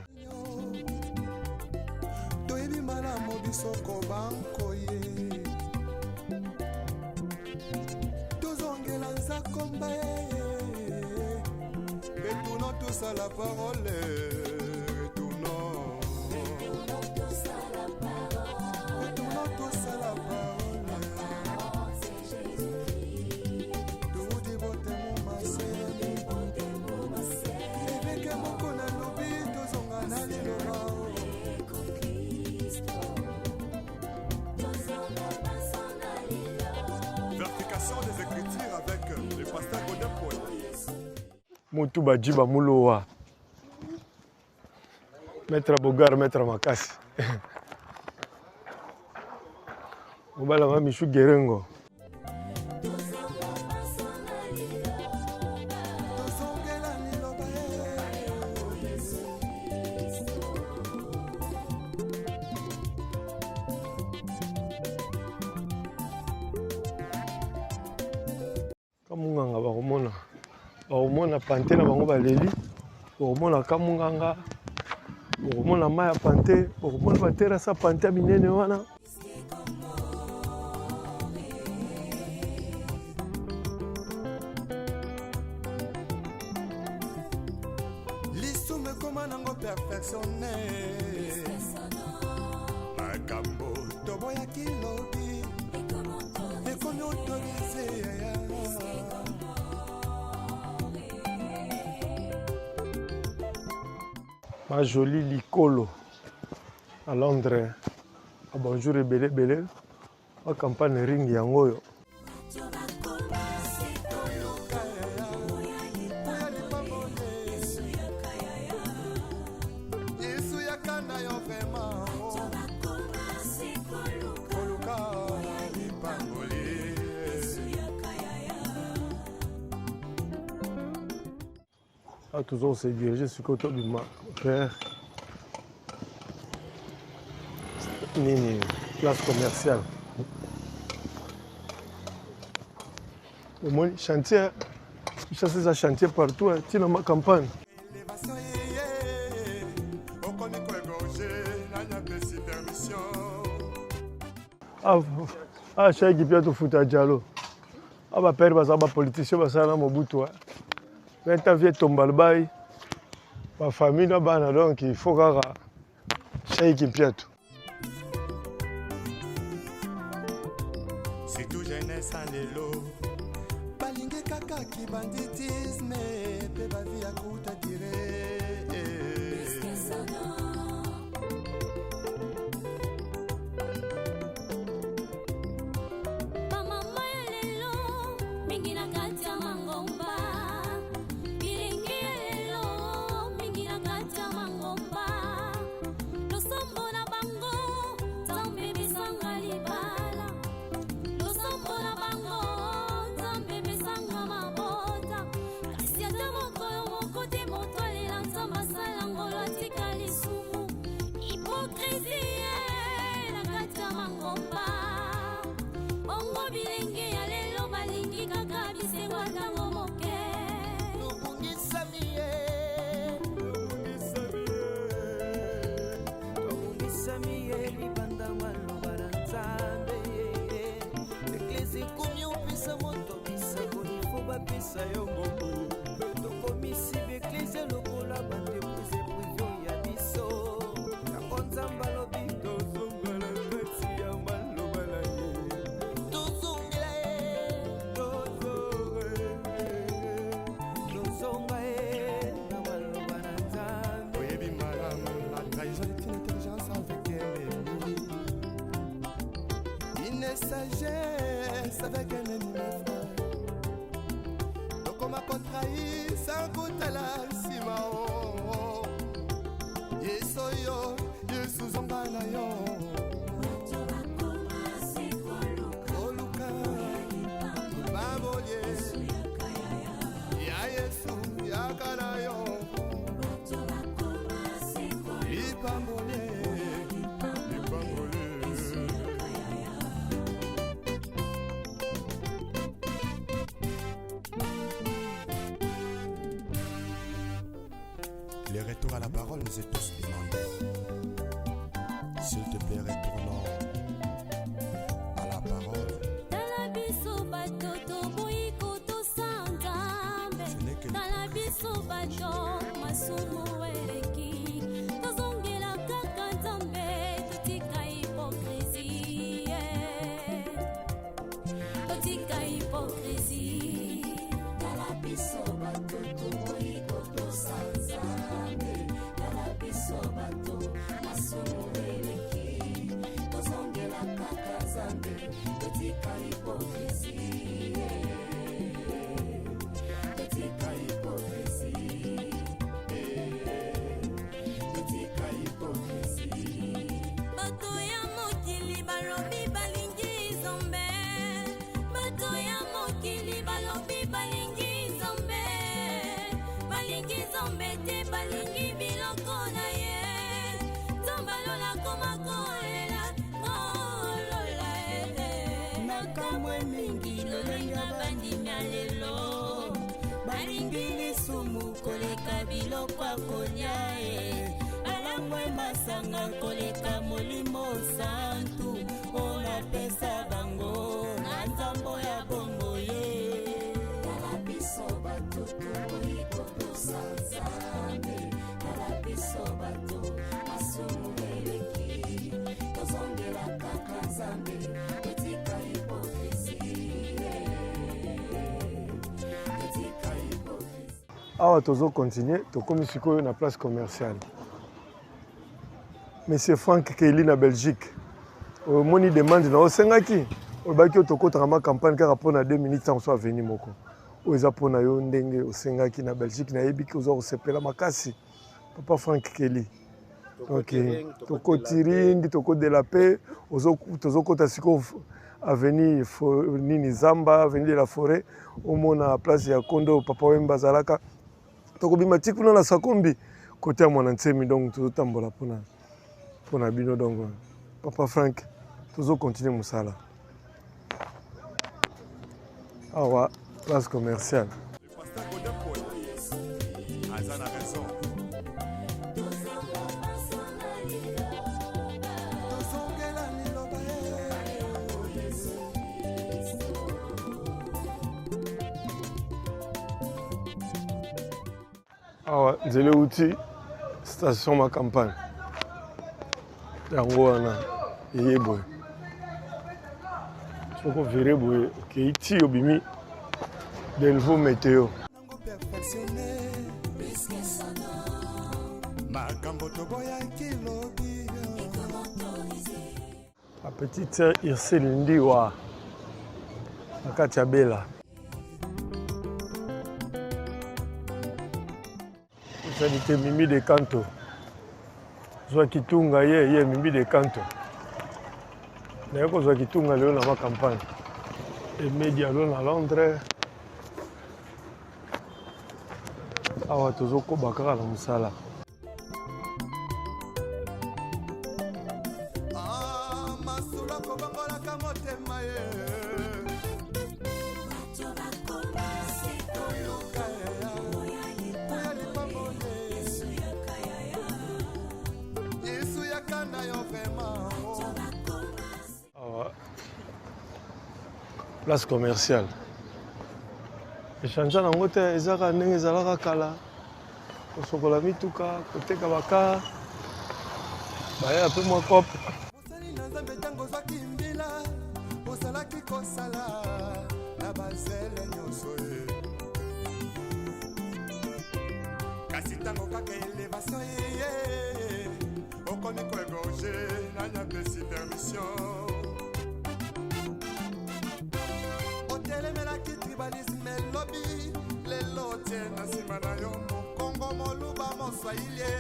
Toyebi malamu biso kobankoye, tozongela nzakomba ye. Retournons tous à la parole, retournons, retournons tous à la parole. Toudi botemo masemi eveke moko nalobi, tozonga na liloba. Vérification des Écritures avec le pasteur Godin Paul. Mutu bajiba mulowa. Maître Bogar, maître Makasi. Mobala ma Michou Gerengo. Tozongela liloba ye. Kamunganga bakomona, bakomona pante na bango baleli, bakomona kamunganga, bakomona mai ya pante, bakomona baterase ya pante ya minene wana. Lisumu ekoma nango perfectionne, makambo toboyaki lobi ekomi autorise. Ma jolie Likolo à Londres. Ah, bonjour ebele ebele. Ba campagne ring yango oyo. Yesu yaka na yo vraiment, koluka lipamboli. Ah, toujours se diriger sikoyo tobima vers nini, place commerciale. Omoni chantier, Kinshasa eza chantier partout, ntina ma campagne. Élévation ye, okomi koégorge, nani apesi permission? Ah, ah, Cheikh Pia tofuta Diallo. Ah, bapere baza bapoliticien, basala na Mobutu. 20 ans vie tombal bai bafamille na bana, donc il faut kaka Cheikh Mpiato. Surtout jeunesse ya lelo balingi kaka kibanditisme mpe bavi ya kuta dire. Bamama ya lelo mingi na kati ya mangomba, bilenge ya lelo mingi na kati ya mangomba, losambo. Epesami ye libanda maloba na Nzambe. Eglise ekomi opesa moto bisakoli fo bapesa yo mbongo. Tokomisi baeglise lokola baentreprise prive ya biso. Yango Nzambe alobi tozonga na kati ya maloba na ye. Tozongela ye, tozonga ye, tozonga ye na maloba na Nzambe. Oyebi malamu, la trahison est une intelligence avec un ennemi. Une sagesse avec un ennemi, mes frères. Tokoma kotrahir sans kotala nsima o. Yesu oyo, Yesu zonga na yo. Koluka lipamboli ya Yesu, yaka na yo. Lipamboli, lipamboli. Le retour à la parole nous est tous demandé. S'il te plaît, retournons à la parole. Tala biso bato toboyi kotosa Nzambe. Tala biso bato masumu eleki, tozongela kaka Nzambe, totika hypocrisie, totika hypocrisie. Tala biso bato toboyi kotosa Nzambe. Tala biso bato masumu eleki, tozongela kaka Nzambe, totika hypocrisie, totika hypocrisie, totika hypocrisie. Bato ya mokili balobi balingi Nzambe, bato ya mokili balobi balingi Nzambe, balingi Nzambe te, balingi biloko na ye. Nzambe alola koma kolela kolola ete nakamwe mingi lolenge bandimi ya lelo balingi lisumu koleka biloko ya kolia e balangwe masanga koleka Molimo Santu oyo napesa bango na nzambo ya bongo ye. Tala biso bato toboyi kotosa Nzambe. Tala biso bato masumu eleki, tozongela kaka Nzambe, totika hypocrisie, totika hypocrisie. Awa tozocontinue, tokomi sikoyo na place commerciale. Monsieur Frank Keli na Belgique, omoni demande na osengaki, olobaki oyo tokotaka ma campagne kaka mpona 2 minutes ntango so aveni moko oyo eza mpona yo ndenge osengaki na Belgique. Nayebi oza kosepela makasi, papa Frank Keli. Ok, tokoti ring, tokodela mpe tozokota sikoyo avenue nini, Zamba, avenue de la Forêt. Omona place ya kondo Papa Wemba azalaka. Tokobima ti kuna na Sakombi, kote ya Mwana Nsemi. Donc tozotambola mpona bino. Donc papa Frank, tozocontinue mosala awa, place commerciale. Aza na raison. Tozongela liloba ye. Awa nzela euti station Ma Campagne, yango wana eye boye. Soki overe boye, okei ti obimi Delvaux Météo. Perfectionné makambo toboyaki lobi. La petite sœur Ursule Ndiwa na kati ya Bela. Osali te Mimi de Kanto, zwa kitunga ye ye Mimi de Kanto, naye kozwa kitunga lelo na Ma Campagne. Aimé Diallo na Londres. Awa tozokoba kaka na mosala. Ah, masolo akobongolaka motema ye. Bato bakoma se koluka oya lipamboli. Yesu yaka yaya. Yesu yaka na yo. Place commerciale. Echangea nango te, eza kaka ndenge ezalaka kala. Kosokola mituka, koteka ba car. Baya pe mwa cop. Mosali na Nzambe ntango ozwaki mbila ozalaki kosala na bazele nyonso ye kasi ntango kaka elevation eye okomi koegorge nani apesi permission otelemelaki tribalisme lobi lelo otie na nsima na yo mokongo moluba moswahili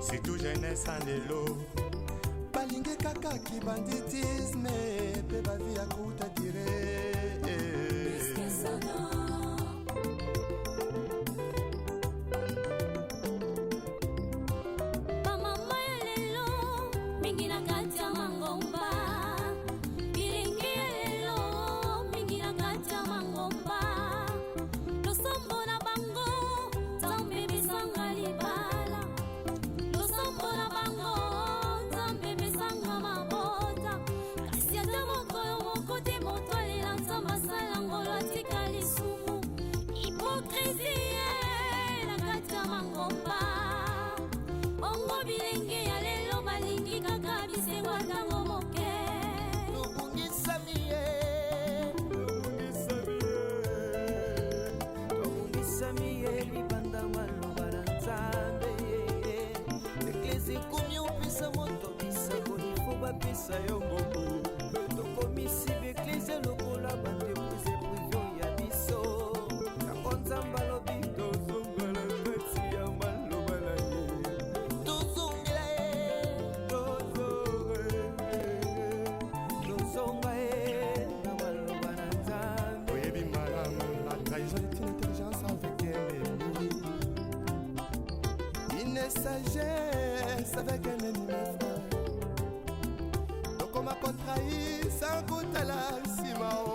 surtout jeunesse ya lelo balingi kaka kibanditisme mpe bavi ya kuta dire Bamama ya lelo mingi na kati ya mangomba, bilenge ya lelo mingi na kati ya mangomba, losambo na bango Nzambe pesanga libala, losambo na bango Nzambe pesanga mabota, kasi ata mokolo moko te moto alela Nzambe asala ngolo atika lisumu. Hypocrisie na kati ya mangomba. Bongo bilenge ya lelo balingi kaka bisengo ya ntango moke. Tobungisami ye, tobungisami ye libanda maloba na Nzambe. Eglise ekomi opesa moto bisakoli fo bapesa yo mbongo. Tokomisi baeglise lokola baentreprise prive ya biso. Yango Nzambe alobi tozonga na kati ya maloba na ye. Tozongela ye, tozonga ye na maloba na Nzambe. Oyebi malamu la trahison est une intelligence avec un ennemi. Une sagesse avec un ennemi, mes frères. Tokoma kotrahir sans kotala nsima o.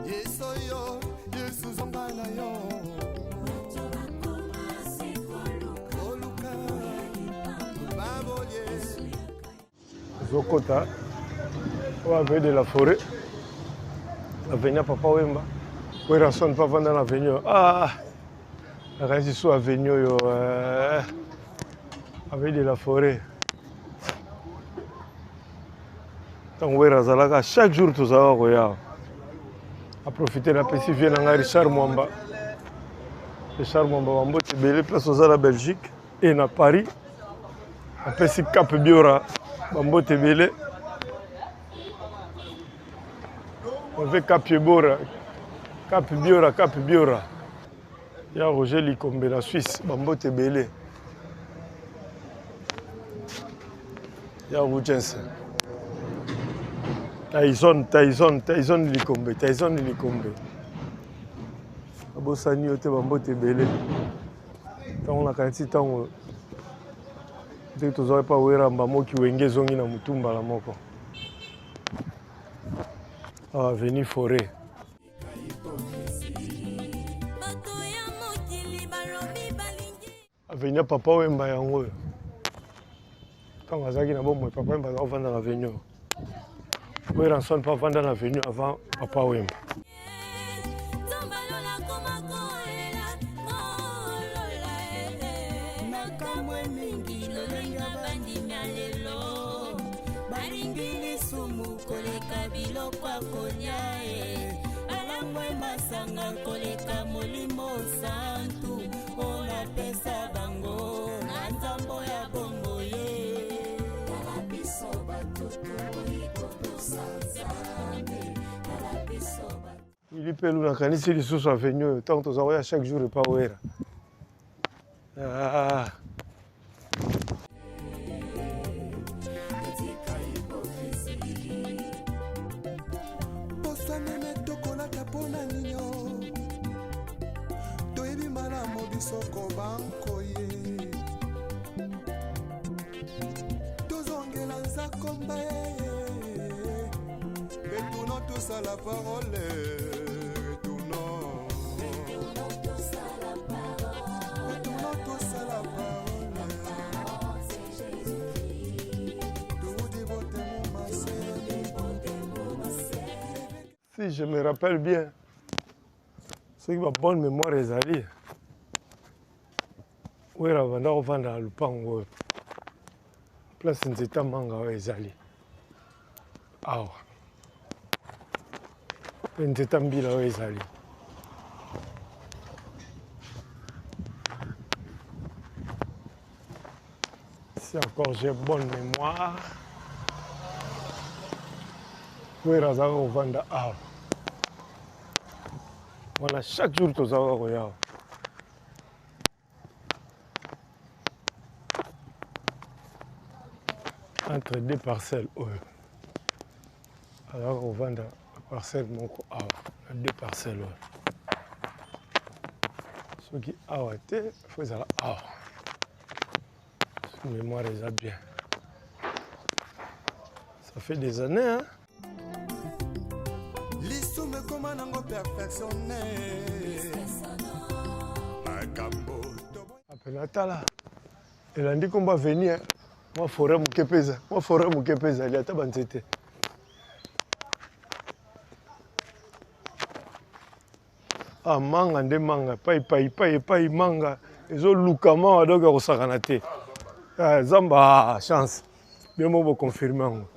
Yesu oyo, Yesu zonga na yo. Koluka babolie. Ozokota oyo avenue de la forêt, avenue ya Papa Wemba. Werrason mpe avanda na avenue oyo. Ah, nakanisi so avenue oyo eh, avenue de la forêt. Ntango Werra azalaka chaque jour tozalaka koya awa. Aprofite napesi vie na ngai Richard Mwamba. Richard Mwamba bambote ebele place oza na Belgique et na Paris. Apesi Cap Biora bambote ebele. Ove Cap Ebora, Cap Biora, Cap Biora. Ya Roger Likombe na Suisse bambote ebele. Ya Rugense. Tyson, Tyson, Tyson Likombe, Tyson Likombe. Abosani yo te bambote ebele. Ntango nakanisi ntango ndenge tozwaki mpa Wera Mbamoki Wenge ezongi na motu mbala moko. Awa avenue Forêt. Avenue ya Papa Wemba yango oyo. Ntango azalaki na bomoi Papa Wemba azalaki kovanda na avenue oyo. Werrason mpe avanda na avenue avant Papa Wemba. Koleka biloko ya kolia e balangwe masanga koleka molimo santu oyo napesa bango na nzambo ya bongo ye. Tala biso bato tokoki kotosa Nzambe, tala biso bato. Willy Pelu nakanisi lisusu avenue oyo ntango toza koya chaque jour epa Wera. Ah. Posa meme tokolata mpona ninio toyebi malamu biso kobankoye tozongela nzakomba retournons tous à la parole retournons retournons tous à la parole. Si je me rappelle bien, soki ba bonne mémoire ezali, Wera abanda kovanda na lupango oyo, place nzete manga oyo ezali awa, mpe nzete mbila oyo ezali. Si encore j'ai bonne mémoire, Wera azalaka kovanda awa wana, chaque jour tozalaka koya awa. Entre deux parcelles oyo azalaka kovanda, parcelle moko awa na deux parcelles oyo, soki awa te, fo ezala awa, soki mémoire eza bien. Ça fait des années, hein? Lisumu ekoma nango perfectionne makambo. Apena tala elandi kombo avenir, mwa forêt moke mpe eza, mwa forêt moke mpe ezali, ata banzete. Ah, manga nde manga, epai pai pai epai manga ezoluka mawa, donc ya kosakana te. Ah, zamba, ah, chance bino moko boconfirme yango.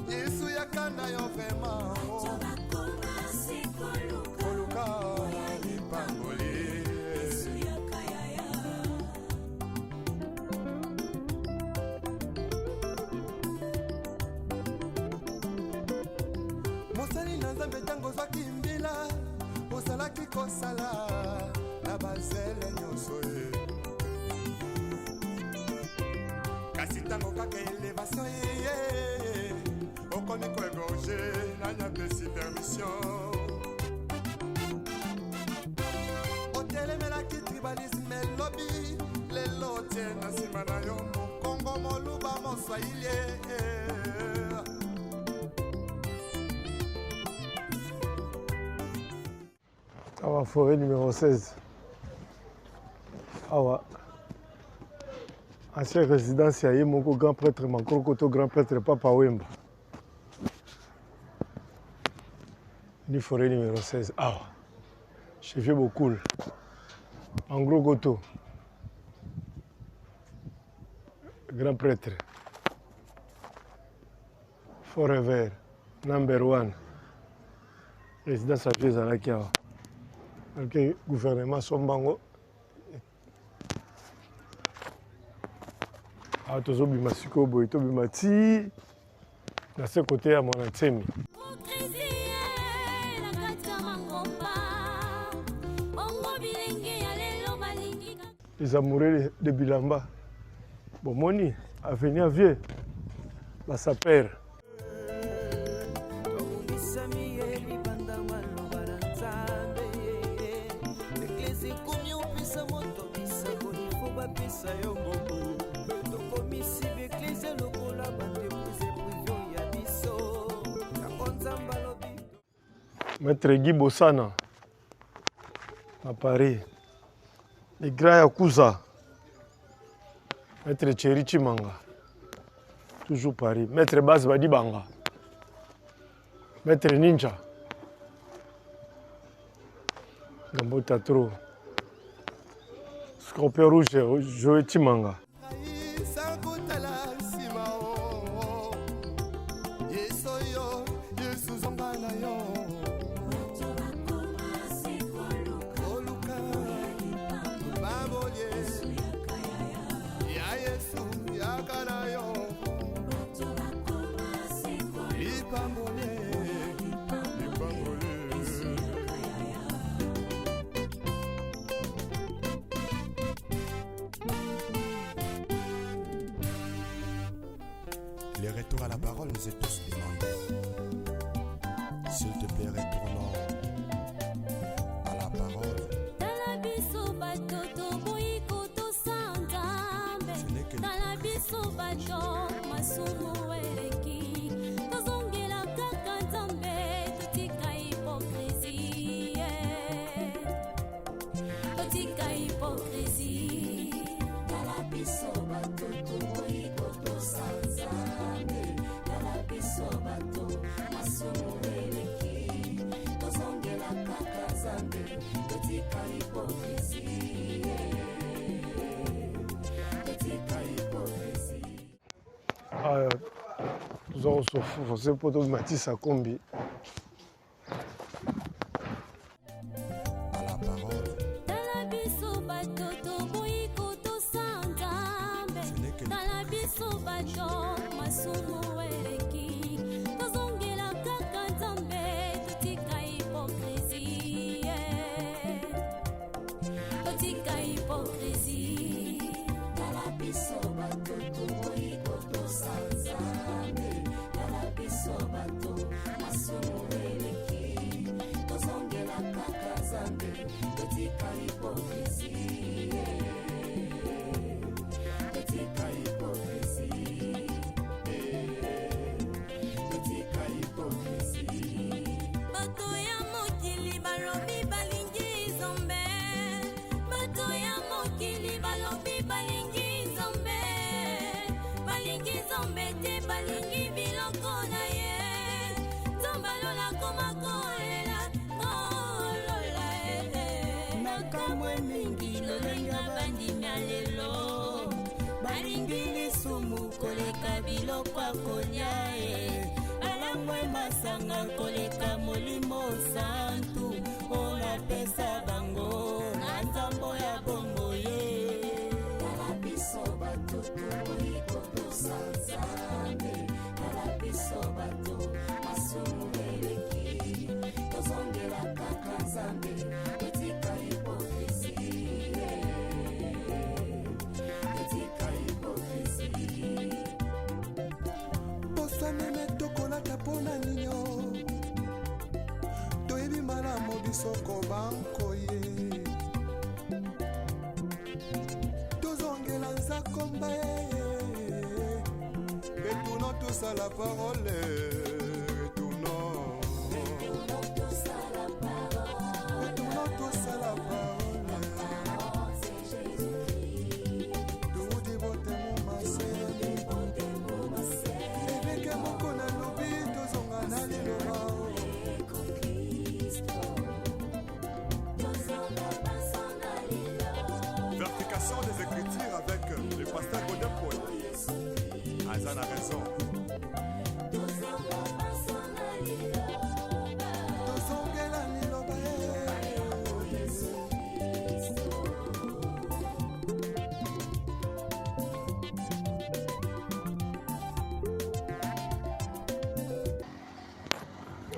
Yesu yaka na yo vraiment, koluka lipamboli. Mosali na Nzambe, ntango ozwaki mbila, ozalaki kosala na bazele nyonso ye, kasi ntango kaka elevation eye, okomi koegorge. Nani apesi permission? Otelemelaki tribalisme elobi, lelo otie na nsima na yo mokongo, moluba, moswahili. Awa forêt numéro 16, awa ancien résidence ya ye moko grand prêtre Mankrokoto, grand prêtre Papa Wemba, ni forêt numéro 16 awa chez vieux Bokul en gros koto, grand prêtre forever number one. Résidence ya vieux ezalaki awa, ok. Gouvernement sombango awa. Tozobima sikoyo boye, tobima ti na se kote ya Mwana Nsemi. Hypocrisie na kati ya mangomba, bongo bilenge ya lelo balingi Les amoureux de bilamba, bomoni avenir vieux basaper. Tobungisami ye libanda maloba na Nzambe. Eglise ekomi opesa moto bisakoli, fo bapesa yo mbongo. Tokomisi baeglise lokola baentreprise prive ya biso, yango Nzambe alobi. Maître Guy Bosana na Paris, le grand Yakuza, Maître Thierry Chimanga, toujours Paris, Maître Baz Badibanga, Maître Ninja, Gambota Trop, Scorpion Rouge, Joël Chimanga. Sans kotala nsima o Yesu yo, Yesu zonga na yo, koluka babolie ya Yesu, yaka na yo lipambolie, lipambolie. Le retour à la parole nous est tous demandé. S'il te plaît, retournons à la parole. Tala biso bato toboyi kotosa Nzambe. Ce n'est que Tala biso bato masumu eleki, tozongela kaka Nzambe, totika hypocrisie, totika hypocrisie. Tala biso bato toboyi kotosa Nzambe. Awa toza kosoforce mpo tomatisa kombi. Tala biso bato toboyi kotosa Nzambe, tala biso bato masumu eleki, tozongela kaka Nzambe, totika hypocrisie, totika hypocrisie. Tala biso bato toboyi kotosa Nzambe, tala biso bato masumu eleki, tozongela kaka Nzambe, totika hypocrisie, totika hypocrisie, totika hypocrisie. Bato ya mokili balobi balingi Nzambe, bato ya mokili balobi balingi Nzambe, balingi Nzambe te, balingi biloko na ye. Nzambe alola koma kolela kolola e. Makambo mingi lolenge bandimi ya lelo balingi lisumu koleka biloko ya kolia e, balangwe masanga koleka molimo santu oyo napesa bango na nzambo ya bombo ye. Tala biso bato toboyi kotosa Nzambe, tala biso bato masumu eleki, tozongela kaka Nzambe, totika hypocrisie, totika hypocrisie. Posa meme tokolata mpo na ninio, toyebi malamu biso kobankoye, tozongela nzakomba ye. Retournons tous à la parole, retournons, Retournons tous à la parole, retournons tous à la parole. Parole, c'est Jésus-Christ. Toudi botemo mase, Botemo mase, ebeke moko nalobi, tozonga na liloba. Kristo, tozonga basonga lilo. Vérification des Écritures avec le pasteur Godin Paul. Aza na raison. Tozonga basonga liloba. Tozongela liloba ye. Yesu Kristo.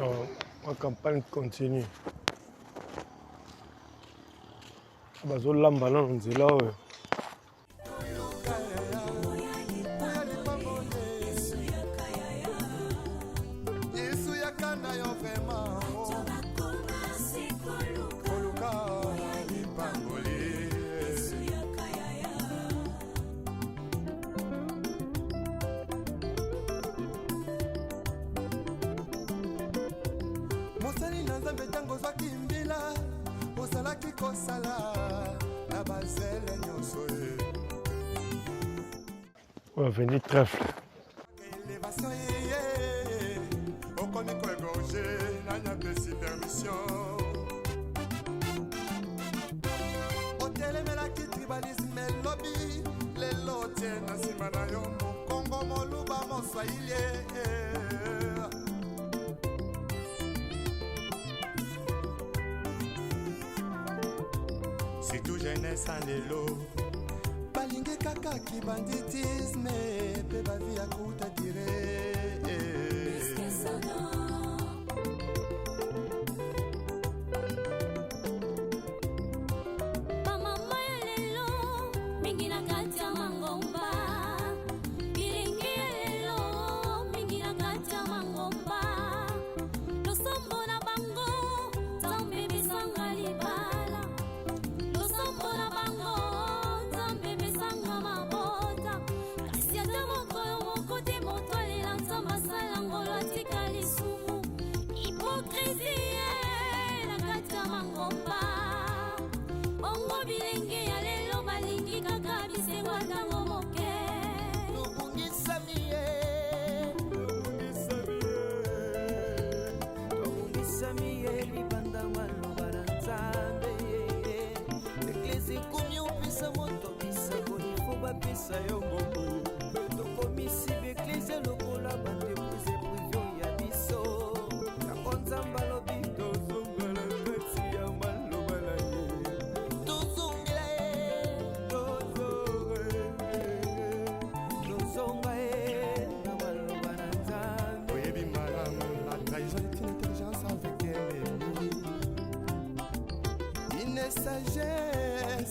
Oh, ma campagne continue. Bazolamba nano nzela oyo. Yesu yaka na yo vraiment. Tobakoma sikoluka. Koluka lipamboli. Yesu yaka yaya. Mosali na Nzambe, ntango ozwaki mbila, ozalaki kosala na bazele nyonso ye. Oyo avenue Trèfle. Élévation yeye, okomi koégorger, nani apesi permission? Otelemelaki tribalisme elobi, lelo tie na nsima na yo mokongo, moluba, moswahili. Surtout jeunesse ya lelo balingi kaka kibanditisme mpe bavi ya kuta dire. Kesana. Bamama ya lelo mingi na kati ya mangomba, bilenge ya lelo mingi na kati ya mangomba, losambo na bango Nzambe besanga libala, losambo na bango Nzambe besanga mabota, kasi ata mokolo moko te moto alela Nzambe asala ngolo atika lisumu. Hypocrisie na kati ya mangomba. Bongo bilenge ya lelo balingi kaka bisengo ntango moke. Tobungisami ye, tobungisami ye libanda maloba na Nzambe. Eglise ekomi opesa moto bisakoli, fo bapesa yo mbongo. Tokomisi baeglise.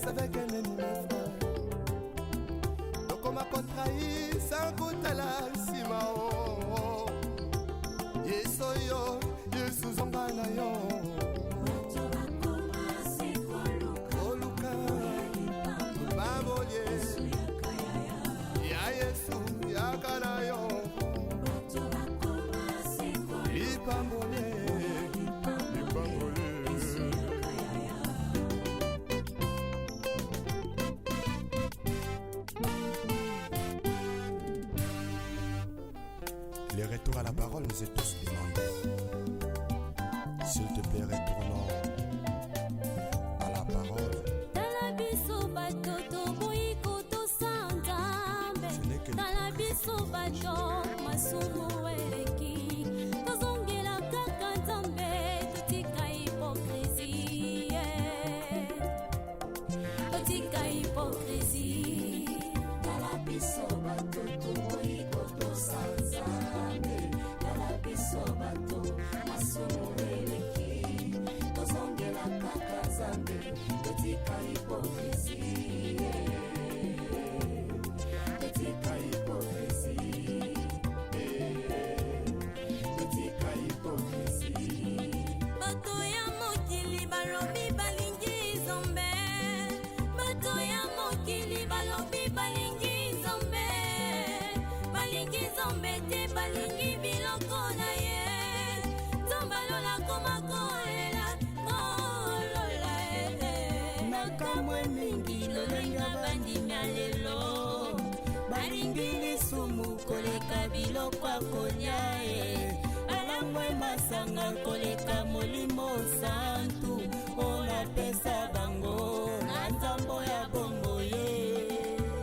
Reste avec un ennemi, mon frère. Tokoma kotrahir sans kotala nsima o. Yesu yo, Yesu zonga na yo. Koluka lipamboli ya Yesu yaka na yo. Lipamboli, lipamboli. Le retour à la parole nous est tous demandé. S'il te plaît, retournons à la parole. Tala biso bato toboyi kotosa Nzambe. Tala biso bato masumu eleki, tozongela kaka Nzambe, totika hypocrisie, totika hypocrisie. Tala biso bato toboyi kotosa Nzambe. Tala biso bato masumu eleki, tozongela kaka Nzambe, totika hypocrisie, totika hypocrisie, totika hypocrisie. Bato ya mokili balobi balingi Nzambe, bato ya mokili balobi balingi Nzambe, balingi Nzambe te, balingi biloko na ye. Nzambe alola koma kolela kolola ele. Nakamwe mingi lolenge bandimi ya lelo balingi lisumu koleka biloko ya kolia e, balangwe masanga koleka Molimo Santu oyo napesa bango na nzambo ya bongo ye.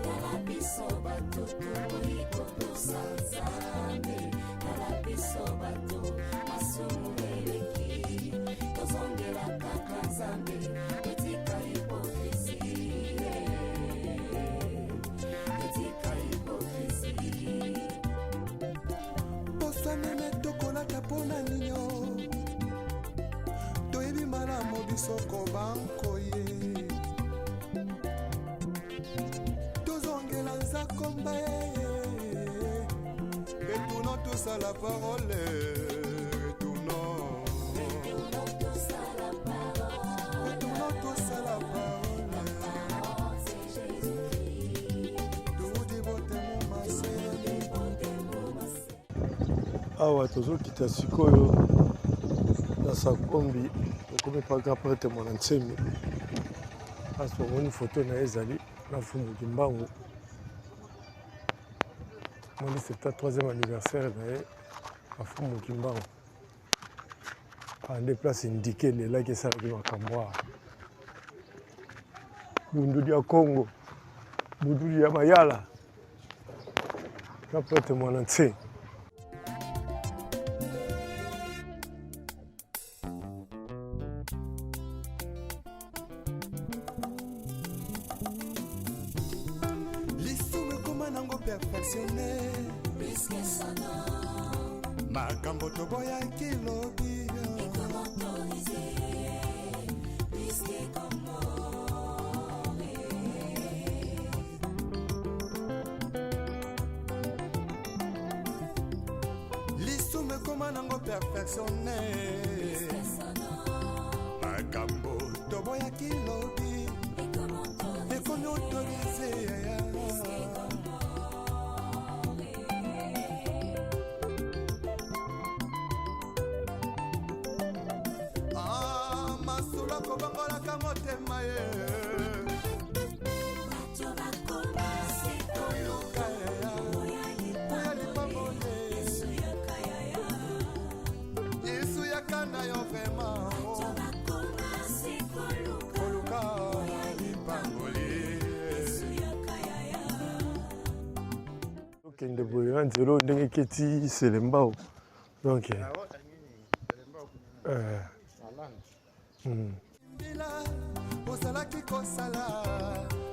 Tala biso bato toboyi kotosa Nzambe. Tala biso bato masumu eleki, tozongela kaka Nzambe, totika hypocrisie, totika hypocrisie. Poso meme tokolata mpona ninyo, toyebi malamu biso kobankoye. Tozongela nzakomba ye. Retournons tous à la parole, retournons, retournons tous à la parole. Tudi botemo mase. Awa tozokita sikoyo na Sakombi, tokomi paka prêtre Mwana Nsemi. Kasi tomoni foto na ye ezali na Mfumu Kimbangu. Moni 73e anniversaire na ye na Mfumu Kimbangu. Ande place indike elelaki esalaki makambo awa. Bundudi ya Congo, bundudi ya Mayala na prêtre Mwana Nse. Lisumu ekoma nango perfectionné, makambo toboyaki lobi. Lisumu ekoma nango perfectionné, makambo toboyaki lobi ekomi autorisé. Ah, masolo akobongolaka motema ye. Koluka oya lipamboli, Yesu yaka na yo vraiment. Koluka lipamboli. Tokende boye na nzela oyo ndenge eketi Selembao. Donc Mbila ozalaki kosala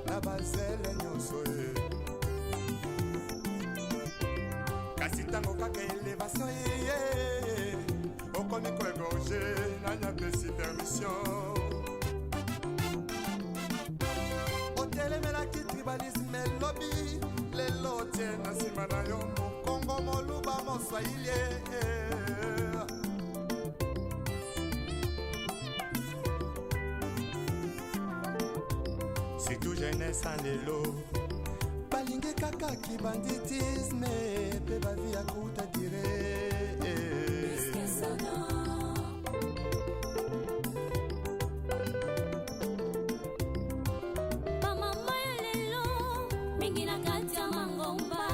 na bazele nyonso ye, kasi ntango kaka élévation eye, okomi koégorger. Nani apesi permission? Tribalisme elobi lelo tie na nsima na yo mokongo moluba moswahili. Surtout jeunesse ya lelo balingi kaka kibanditisme mpe bavi ya kuta dire. Bamama ya lelo mingi na kati ya mangomba,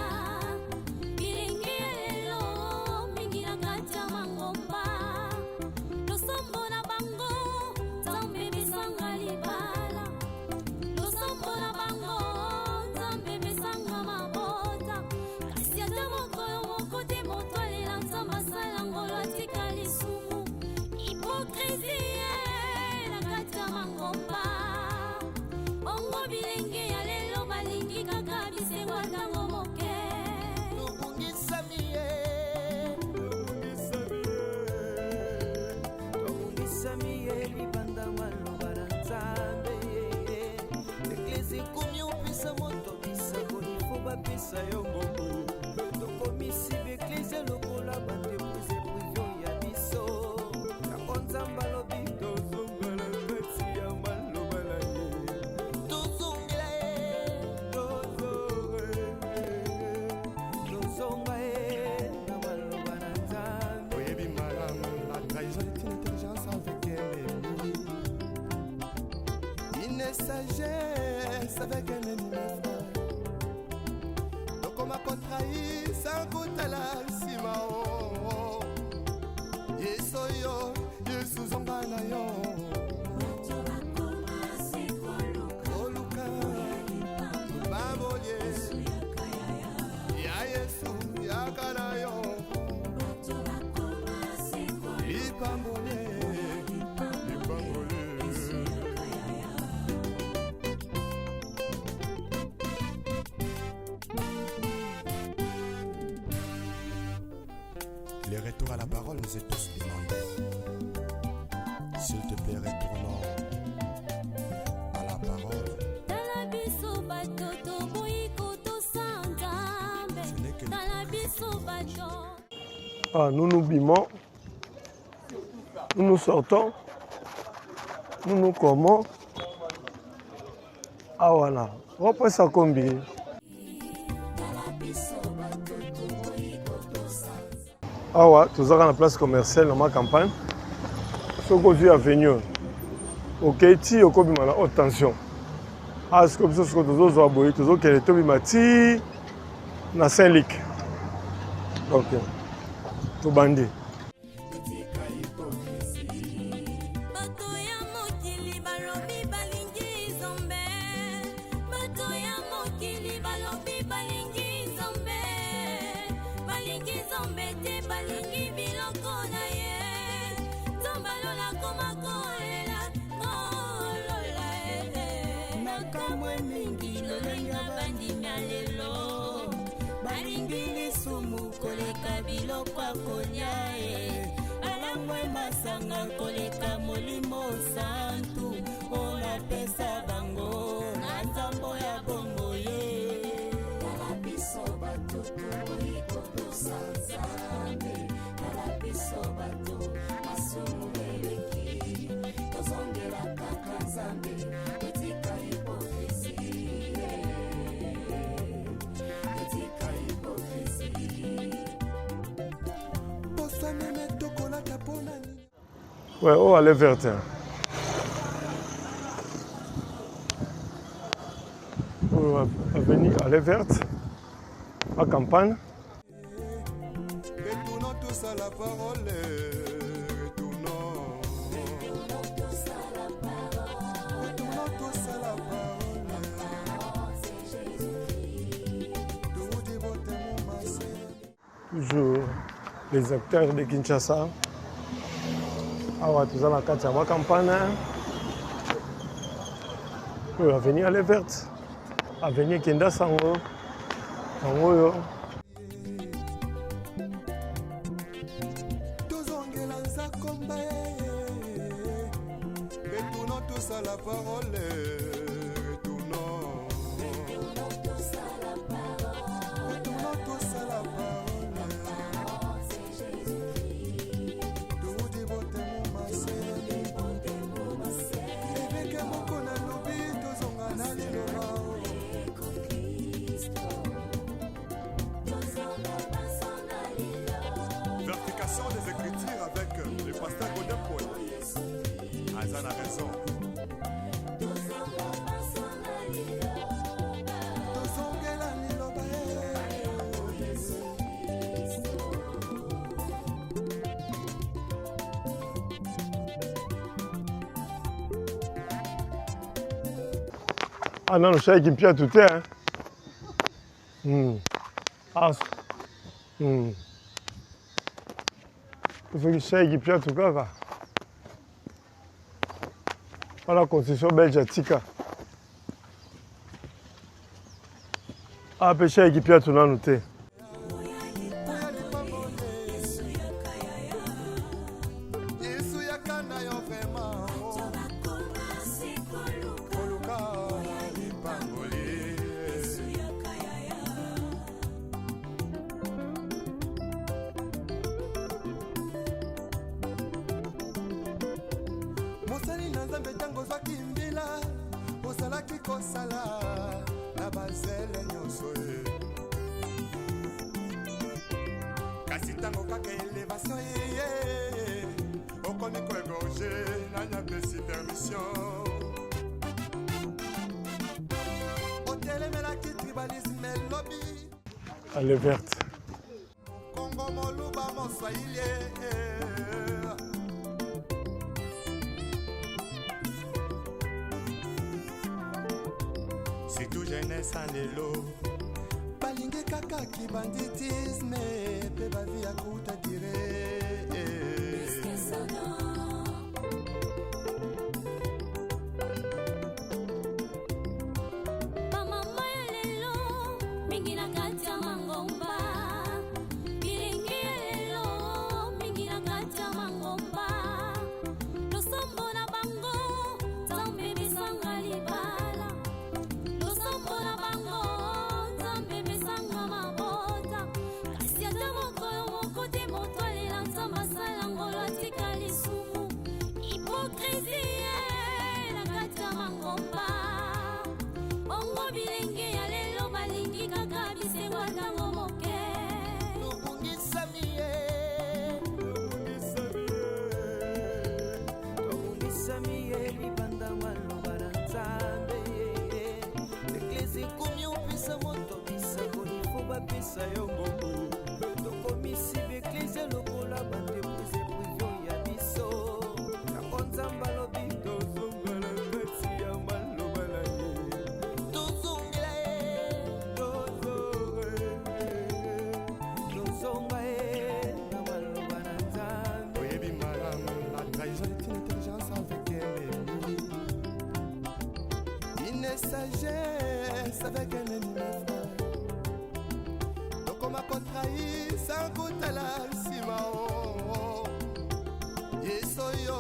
bilenge ya lelo mingi na kati ya mangomba, losambo na bango Nzambe besanga libala, losambo na bango Nzambe besanga mabota, kasi ata mokolo moko te moto alela Nzambe asala ngolo atika lisumu. Hypocrisie na kati ya mangomba, bongo bilenge ya lelo balingi kaka bisengo ntango moke. Tobungisami ye, tobungisami ye libanda maloba na Nzambe. Eglise ekomi opesa moto bisango, ifo bapesa yo mbongo. Tokomisi baeglise lokola baentreprise prive ya biso. Yango Nzambe alobi tozongela kati ya maloba na ye, tozongela ye, tozonga ye na maloba na Nzambe. Oyebi malamu, la trahison est une intelligence avec un ennemi, une sagesse avec un ennemi, mes frères. Tokoma kotrahir sans kotala nsima o Yesu oyo Yesu zonga na yo. Oluka babolie ya Yesu yaka na yo lipambolie lipambolie. Le retour à la parole nous est tous demandé. S'il te plaît, retournons à la parole. Tala biso bato toboyi kotosa Nzambe. Ce n'est que Tala biso bato. Ah, nous nous bimons, nous nous sortons, nous nous comment. Ah voilà, repesa kombi. Awa tozaka na place commerciale na ma campagne. Soki ozwi avenue, okei ti okobima na haute tension. Awa sikoyo biso sikoyo tozozwa boye, tozokende tobima ti na Saint-Luc. Donc tobandi. Bato ya mokili balobi balingi Nzambe, bato ya mokili balobi balingi Nzambe, balingi Nzambe te, balingi biloko na ye. Nzambe alola koma kolela kolola e makambo mingi lolenga bandimi ya lelo balingi lisumu koleka biloko ya kolia e balangwe masanga koleka Molimo Santu oyo napesa bango na nzambo ya bongo ye. Tala biso bato toboyi kotosa Nzambe, tala biso bato masumu eleki, tozongela kaka Nzambe, totika hypocrisie, totika hypocrisie. Poso meme tokolata mpona nini? Ouais, oh, allée verte. Hein. Oh, avenue Allée verte, à campagne. Retournons tous à la parole, retournons, retournons tous à la parole. Toudi botemo mase. Toujours les acteurs de Kinshasa. Awa toza na kati ya ma campagne. Oyo avenue Allée verte. Avenue Kenda Sango. Yango oyo. Tozongela nzakomba, retournons tous à la parole, retournons. Aza na raison. Tozongela liloba Ah nano shai kimpiatu te hein? Ah. Soki shai kimpiatu kaka wana constitution belge atika ape shai kimpiatu nanu te. Yesu yaka na yo vraiment koluka lipamboli. Mosali na Nzambe, ntango ozwaki mbila, ozalaki kosala na bazele nyonso ye, kasi ntango kaka elevation eye, okomi koegorge. Nani apesi permission? Otelemelaki tribalisme elobi. Allée verte. Kongo, moluba, moswahili. Surtout jeunesse ya lelo balingi kaka kibanditisme mpe bavi ya kuta dire. Bamama ya lelo mingi na kati ya mangomba, bilenge ya lelo mingi na kati ya mangomba, losambo na bango Nzambe besanga libala, losambo na bango Nzambe besanga mabota, kasi ata mokolo moko te moto alela Nzambe asala ngolo atika lisumu. Hypocrisie na kati ya mangomba. Bongo bilenge ya lelo balingi kaka bisengo ntango moke. Tobungisami ye, tobungisami ye libanda maloba na Nzambe. Eglise ekomi opesa moto bisakoli fo bapesa yo mbongo. Tokomisi baeglise lokola baentreprise privé ya biso. Yango Nzambe alobi tozongela kati ya maloba na ye, tozongela ye, tozonga ye na maloba na Nzambe. Oyebi malamu, la trahison est une intelligence avec un ennemi, une sagesse avec un ennemi, mon frère. Tokoma kotrahir sans kotala nsima o. Yesu oyo,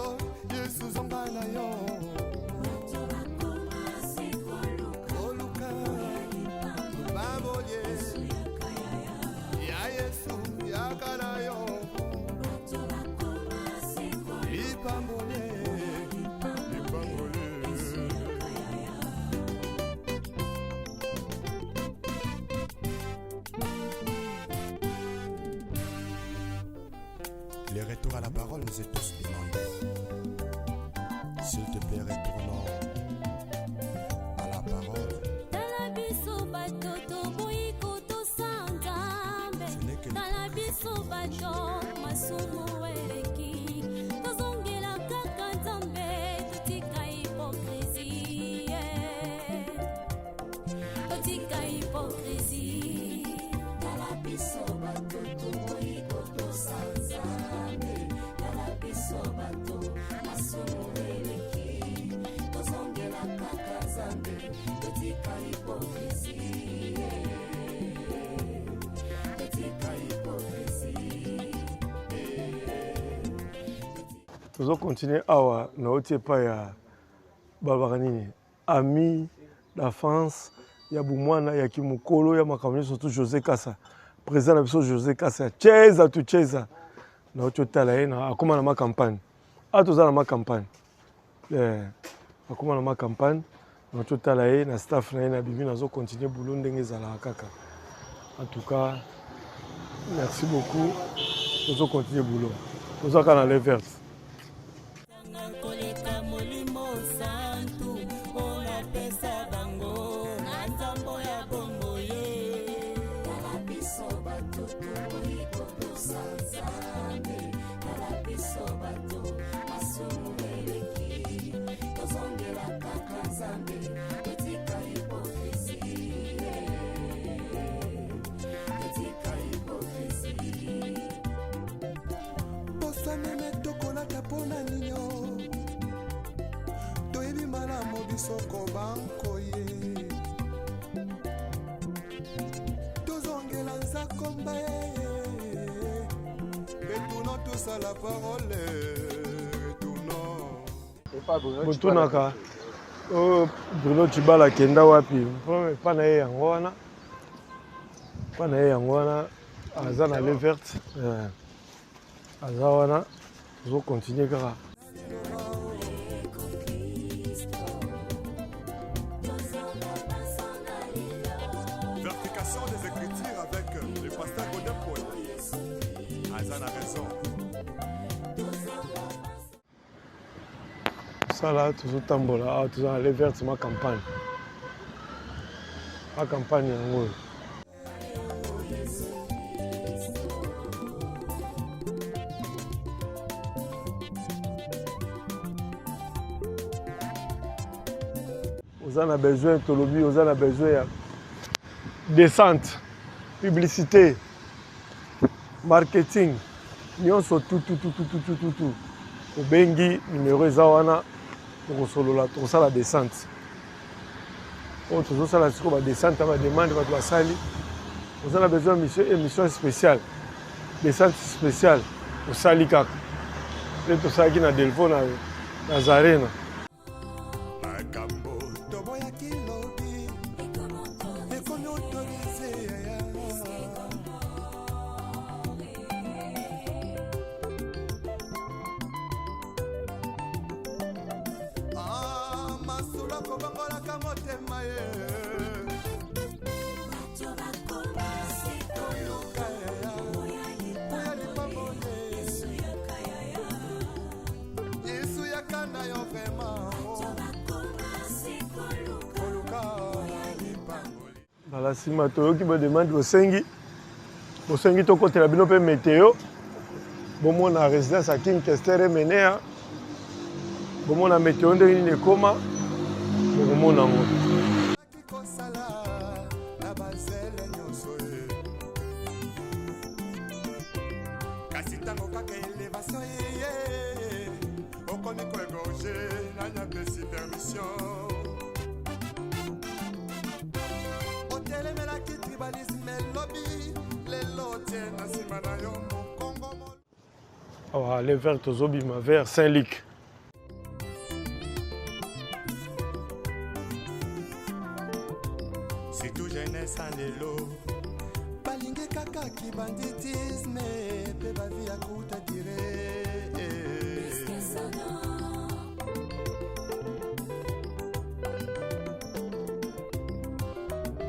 Yesu, zonga na yo koluka lipamboli ya Yesu, yaka na yo lipamboli, lipamboli. Le retour à la parole nous est tous demandé. S'il te plaît, retournons à la parole. Tala biso bato toboyi kotosa Nzambe. Ce n'est que Tala biso bato masumu eleki, tozongela kaka Nzambe, totika hypocrisie, totika hypocrisie. Tala biso bato toboyi kotosa Nzambe. Tala biso bato masumu eleki, tozongela kaka Nzambe, totika hypocrisie, totika hypocrisie. Tozocontinue awa. Nauti epai ya balobaka nini, ami d'enfance ya bomwana ya kimokolo ya makambo nyonso, surtout José Kasa, président na biso José Kasa ya Cheza Tucheza. Nauti otala ye na akóma na ma campagne. Awa toza na ma campagne, akóma na ma campagne. Nauti otala ye na staff na ye. Nabimi, nazocontinue boulot ndenge ezalaka kaka. En tout cas, merci beaucoup. Tozocontinue boulot, toza kaka na le verte. Koleka. Bilamba meme tokolata mpo na ninio toyebi malamu biso kobankoye tozongela nzakomba ye retournons tous à la parole retournons. Botunaka oyo Bruno Tshibala akenda wapi? Epa na ye yango wana, epa na ye yango wana, aza na le verte, eh, aza wana, tozo continuer kaka. Verification des Écritures avec le pasteur Godin Paul. Aza na raison. Sala tozotambola awa, toza na le verte ma campagne, ma campagne yango oyo. Oza na besoin, tolobi oza na besoin ya descente, publicité, marketing, nyonso tututututututu, obengi numero eza wana, tokosolola, tokosala descente. Oyo tozosala sikoyo badescente ya bademande bato basali. Oza na besoin ya mission, émission spéciale, descente spéciale, osali kaka nde tosalaki na Delvaux na Zarena. Makambo toboyaki lobi ekomi autorise yaya. Ah, masolo akobongolaka motema ye. Koluka yaya, oya lipamboli. Yesu yaka na yo vraiment. Koluka lipamboli. Mbala nsima toyoki bademande, bosengi bosengi tokotela bino mpe meteo, bomona résidence ya King Kester Emenea, bomona meteo ndenge nini ekoma, bokomona yango. Kosala na bazele nyonso ye. Kasi ntango kaka elevation eye, okomi koegorge, nani apesi permission? Otelemelaki tribalisme elobi, lelo otie na nsima na yo mokongo. Awa le vert tozobima vers Saint-Luc. Surtout jeunesse ya lelo balingi kaka kibanditisme mpe bavi ya kuta dire.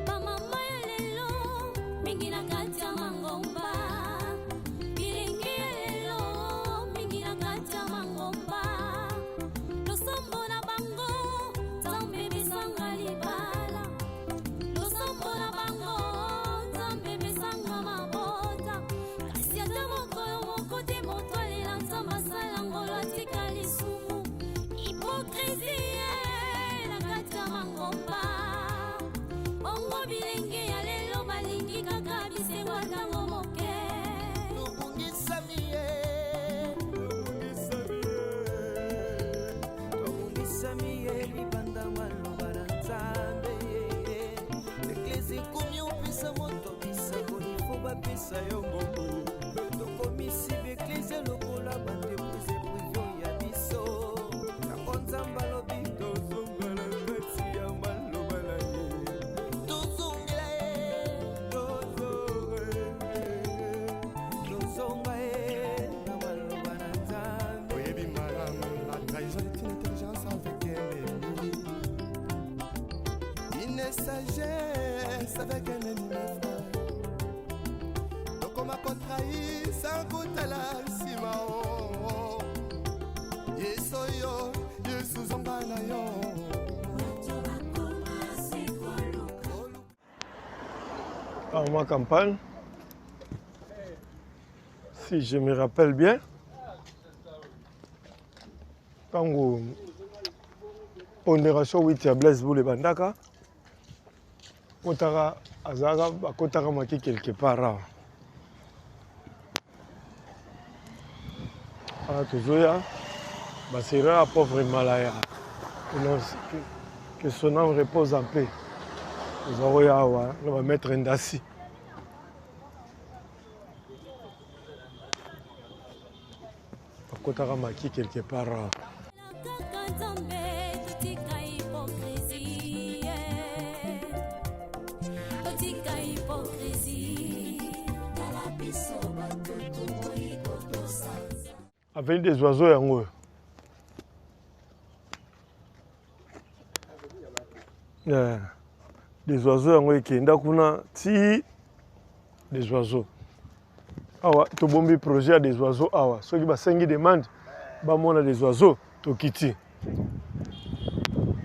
Bamama ya lelo mingi na kati ya mangomba, bilenge ya lelo mingi na kati ya mangomba, losambo na bango Nzambe besanga libala, losambo na bango Nzambe besanga mabota, kasi ata mokolo moko te moto alela Nzambe asala ngolo atika lisumu, hypocrisie na kati ya mangomba. Bongo bilenge ya lelo balingi kaka bisengo ntango moke. Tobungisami ye, tobungisami ye libanda maloba na Nzambe. Eklesi ekomi opesa moto bisakoli fo bapesa yo mbongo. Tokomisi baeklezia lokola baentreprise prive ya biso. Yango Nzambe alobi tozonga na kati ya maloba na ye, tozongela ye, tozonga ye na maloba na Nzambe. Oyebi malamu, la trahison est une intelligence avec un ennemi, une sagesse avec un ennemi, mes frères. Tokoma kotrahir sans kotala nsima o. Yesu oyo, Yesu zonga na yo. Par ma campagne, si je me rappelle bien, ntango pondération 8 ya Blaise Boule ebandaka, kotaka azalaka bakotaka maki quelque part awa. Wana tozoya basera ya pauvre malaya que son âme repose en paix. Toza koya awa na bamaître Ndasi. Bakotaka maki quelque part awa. Kaka Nzambe, totika hypocrisie. Totika hypocrisie. Tala biso bato toboyi kotosa. Avenue des oiseaux yango oyo. Yeah. Des oiseaux yango ekenda kuna ti des oiseaux. Awa tobombi projet ya des oiseaux awa. Soki basengi demande bamona des oiseaux tokiti.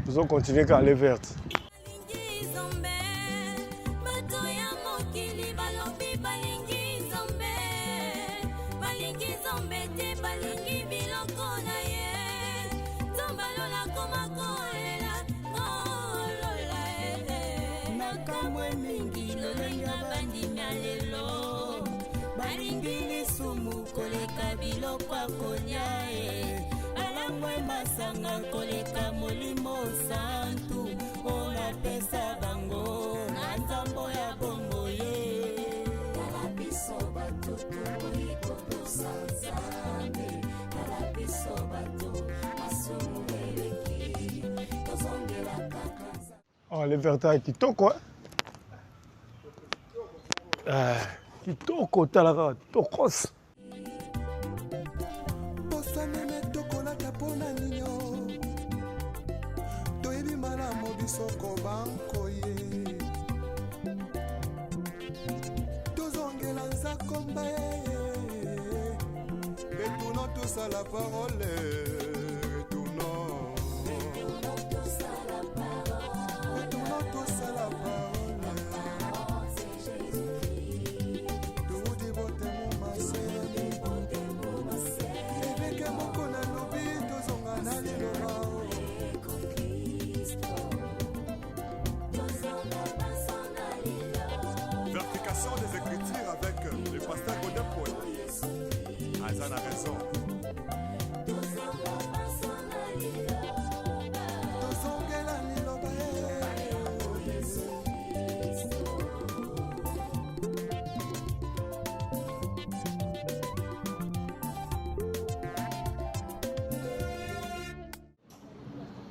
Tozo continuer ka aller verte. Bato ya mokili balobi balingi Nzambe, balingi Nzambe te, balingi biloko na ye. Nzambe alola koma kolela, kolola eh. Nakamwe mingi lolenge bandimi ya lelo balingi lisumu koleka biloko ya kolia e balangwe masanga koleka molimo santu oyo napesa bango na nzambo ya bongo ye. Tala biso bato toboyi kotosa Nzambe, tala biso bato masumu eleki, tozongela kaka Nzambe. Oh, le vert ya kitoko eh? Eh, kitoko tala kaka tokos. Posa meme tokolata mpo na nini o? Toyebi malamu biso kobanko ye. Tozongela nzakomba ye. Retournons tous à la parole. Retournons. Retournons tous à la parole. Toudi botemu masemi. Eveke moko nalobi tozonga na liloba. Vérification des Écritures avec le pasteur Godin Paul. Aza na raison. Tozongela liloba ye.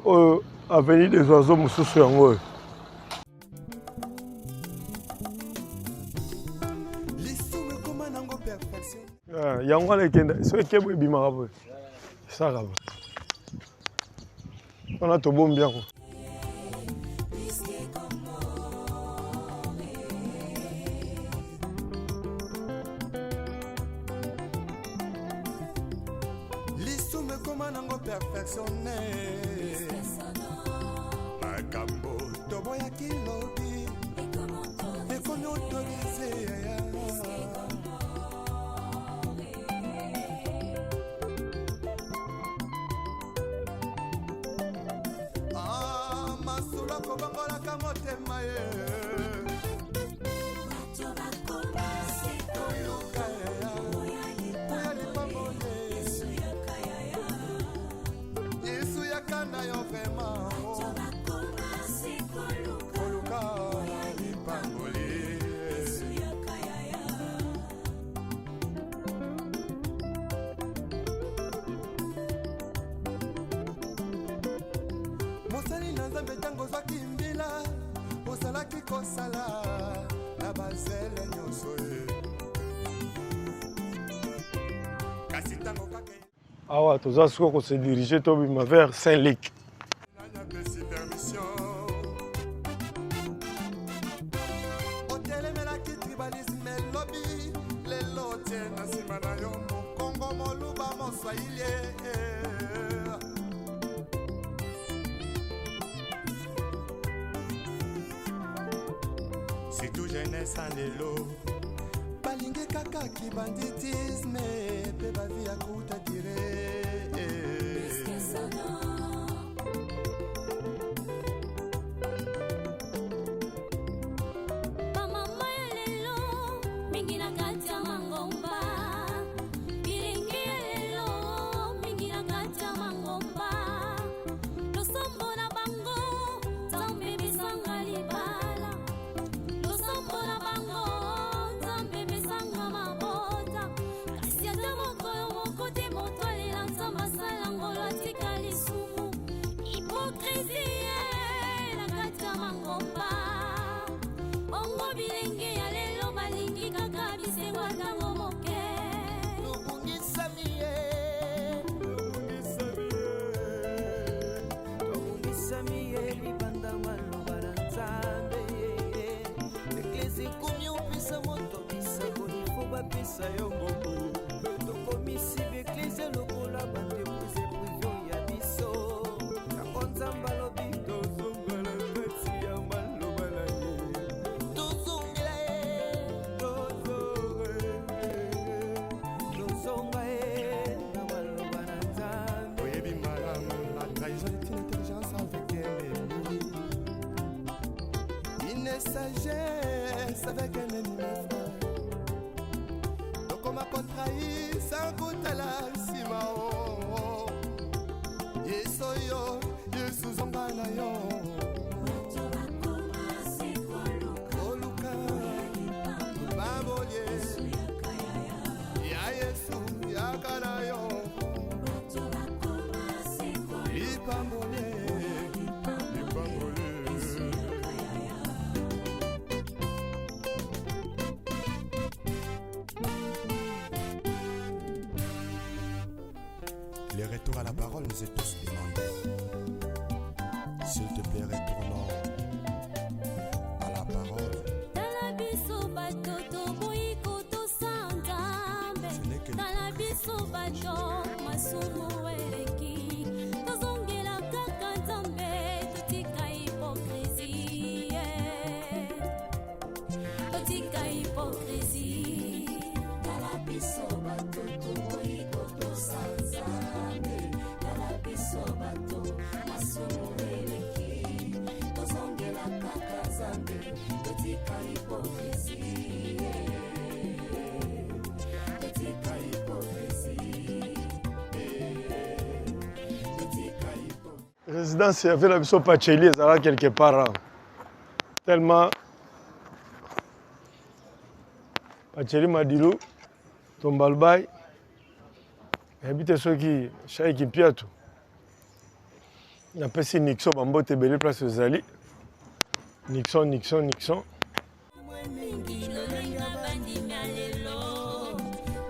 Oyo avenue des oiseaux mosusu yango oyo. Lisumu ekoma nango perfection. Ah, yango wana ekenda soki ekebo ebimaka boye esaka boye wana tobombi yango. Lisumu ekoma nango perfectionne. Makambo toboyaki lobi ekomi autorise. Ah, masolo akobongolaka motema ye. Koluka ya lipamboli. Yesu yaka na yo vraiment. Koluka lipamboli. Mosali na Nzambe, ntango ozwaki mbila ozalaki kosala na bazele nyonso ye. Kasi ntango kaka Awa toza sikoyo kose diriger tobima vers Saint-Luc. Nani apesi permission? Otelemelaki tribalisme lobi, lelo otie na nsima na yo mokongo, moluba, moswahili. Surtout jeunesse ya lelo balingi kaka kibanditisme mpe bavi ya kuta dire. Bamama ya lelo mingi na kati ya mangomba, bilingi ya lelo Hypocrisie na kati ya mangomba. Bongo bilenge ya lelo balingi kaka bisengo ya ntango moke. Tobungisami ye, tobungisami ye libanda maloba na Nzambe. Eglise ekomi opesa moto bisakoli fo bapesa yo mbongo. Tokomisi baeglise lokola baentreprise prive ya biso. Yango Nzambe alobi tozonga na kati ya maloba na ye. Tozongela ye, tozonga ye, tozonga ye na maloba na Nzambe. Oyebi malamu, la trahison est une intelligence avec un ennemi. Une sagesse avec un ennemi, mes frères. Tokoma kotrahir sans kotala nsima o. Yesu oyo, Yesu zonga na yo. Bato bakoma se koluka Koluka lipamboli Yesu yaka yaya. ya Yesu yaka na yo. Bato bakoma se koluka Lipamboli, lipamboli. Yesu yaka yaya. Le retour à la parole nous est tous demandé. S'il te plaît, retournons à la parole. Tala biso bato toboyi kotosa Nzambe. Ce n'est que Tala biso bato masumu eleki. Tozongela kaka Nzambe, totika hypocrisie. Totika hypocrisie. Tala biso bato toboyi kotosa Nzambe. Tala biso bato masumu eleki. Tozongela kaka Nzambe, totika hypocrisie. Totika hypocrisie. Totika hypocrisie. Résidence ya vie na biso Pacheli ezalaka quelque part awa. Tellement Pacheli Madilu Tombalbay nayebi te soki Shaiki Mpiatu napesi Nixon bambote ebele place ozali Nixon Nixon Nixon. Mingi lolenga bandimi ya lelo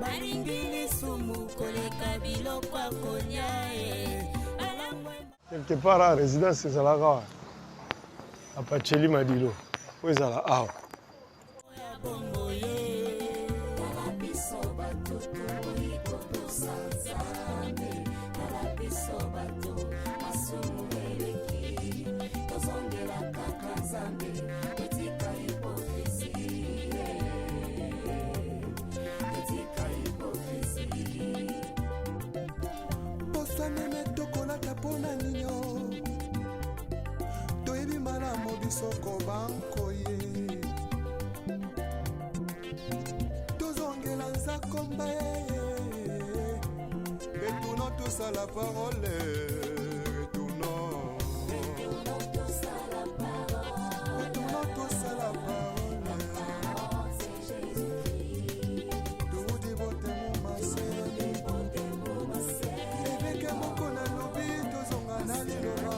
balingi lisumu koleka biloko ya kolia e balangwe. Quelque part awa résidence ezalaka awa na Pacheli Madilo oyo ezala awa. Ya bongo ye. Tala biso bato toboyi kotosa Nzambe. Tala biso bato masumu eleki. Tozongela kaka Nzambe, totika hypocrisie. Totika hypocrisie. Poso meme tokolata mpo na ninyo toyebi malamu biso kobankoye tozongela nzakomba ye. Retournons tous à la parole, retournons, Retournons tous à la parole. Retournons tous à la parole. Parole, c'est Jésus-Christ. Toudi botemo maseni eveke moko nalobi tozonga na liloba.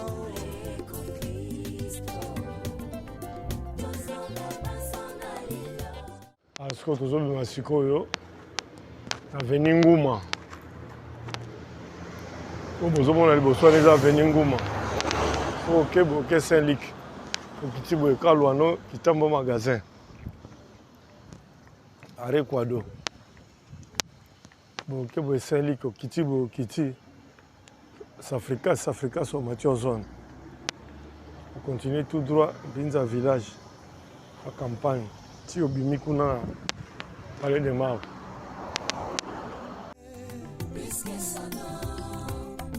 Ah, sikoyo tozobima sikoyo na avenue Nguma oyo bozomona liboso wana eza avenue Nguma. Soki oke boye oke Saint Luc, okiti boye Kalwano Kitambo magasin are Kwado. Boke boye Saint Luc, okiti boye okiti Safricas, Safricas omati ozone, ocontinue tout droit Binza village la campagne ti obimi kuna na Palais de Marbre.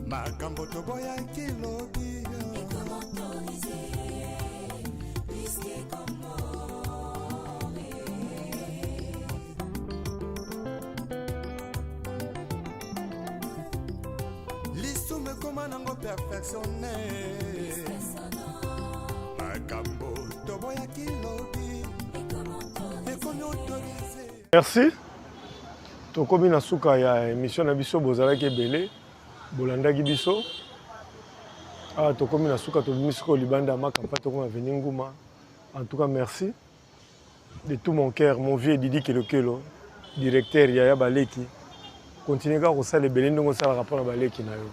Makambo toboyaki lobi. Lisumu ekoma nango perfectionne. Makambo toboyaki lobi ekomi autorisé. Merci. Tokomi na suka ya émission na biso. Bozalaki ebele, bolandaki biso. Awa tokomi na suka, tobimi sikoyo libanda ya Makampa, tokomi avenue Nguma. En tout cas, merci de tout mon cœur, mon vieux Didi Kelokelo, directeur Yaya Baleki. Continue kaka kosala ebele ndenge osalaka mpona baleki na yo.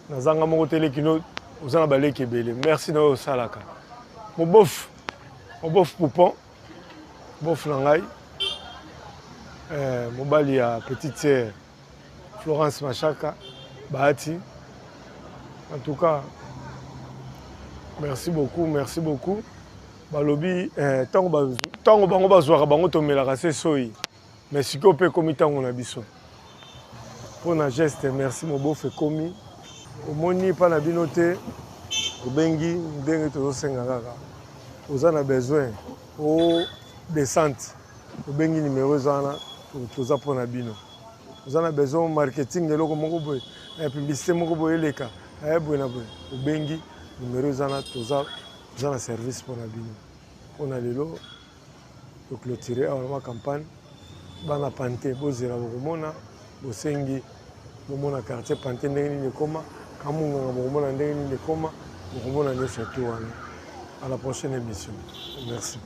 Nazanga moko te leki no, oza na baleki ebele. Merci na oyo osalaka. Mobof, mobof poupon, bof na ngai, mobali ya petite sœur Florence Machaka, Bahati. En tout cas, merci beaucoup, merci beaucoup. Balobi, tango bango bazwaka bango tomelaka se soyi. Mais sikoyo mpe ekomi ntango na biso. Mpo na geste, merci Mobof ekomi. Omoni mpa na bino te, obengi ndenge tozosenga kaka. Oza na besoin o descente, obengi numéro eza wana, toza mpo na bino. Oza na besoin marketing eloko moko boye, publicité moko boye eleka, boye na boye, obengi numéro eza wana, toza na service mpo na bino. Mpo na lelo toclôturer awa na campagne. Bana Pante bozela bokomona, bosengi bomona quartier Pante ndenge nini ekoma, Kamunganga bokomona ndenge nini ekoma, bokomona nyonso tu wana. À la prochaine émission. Merci.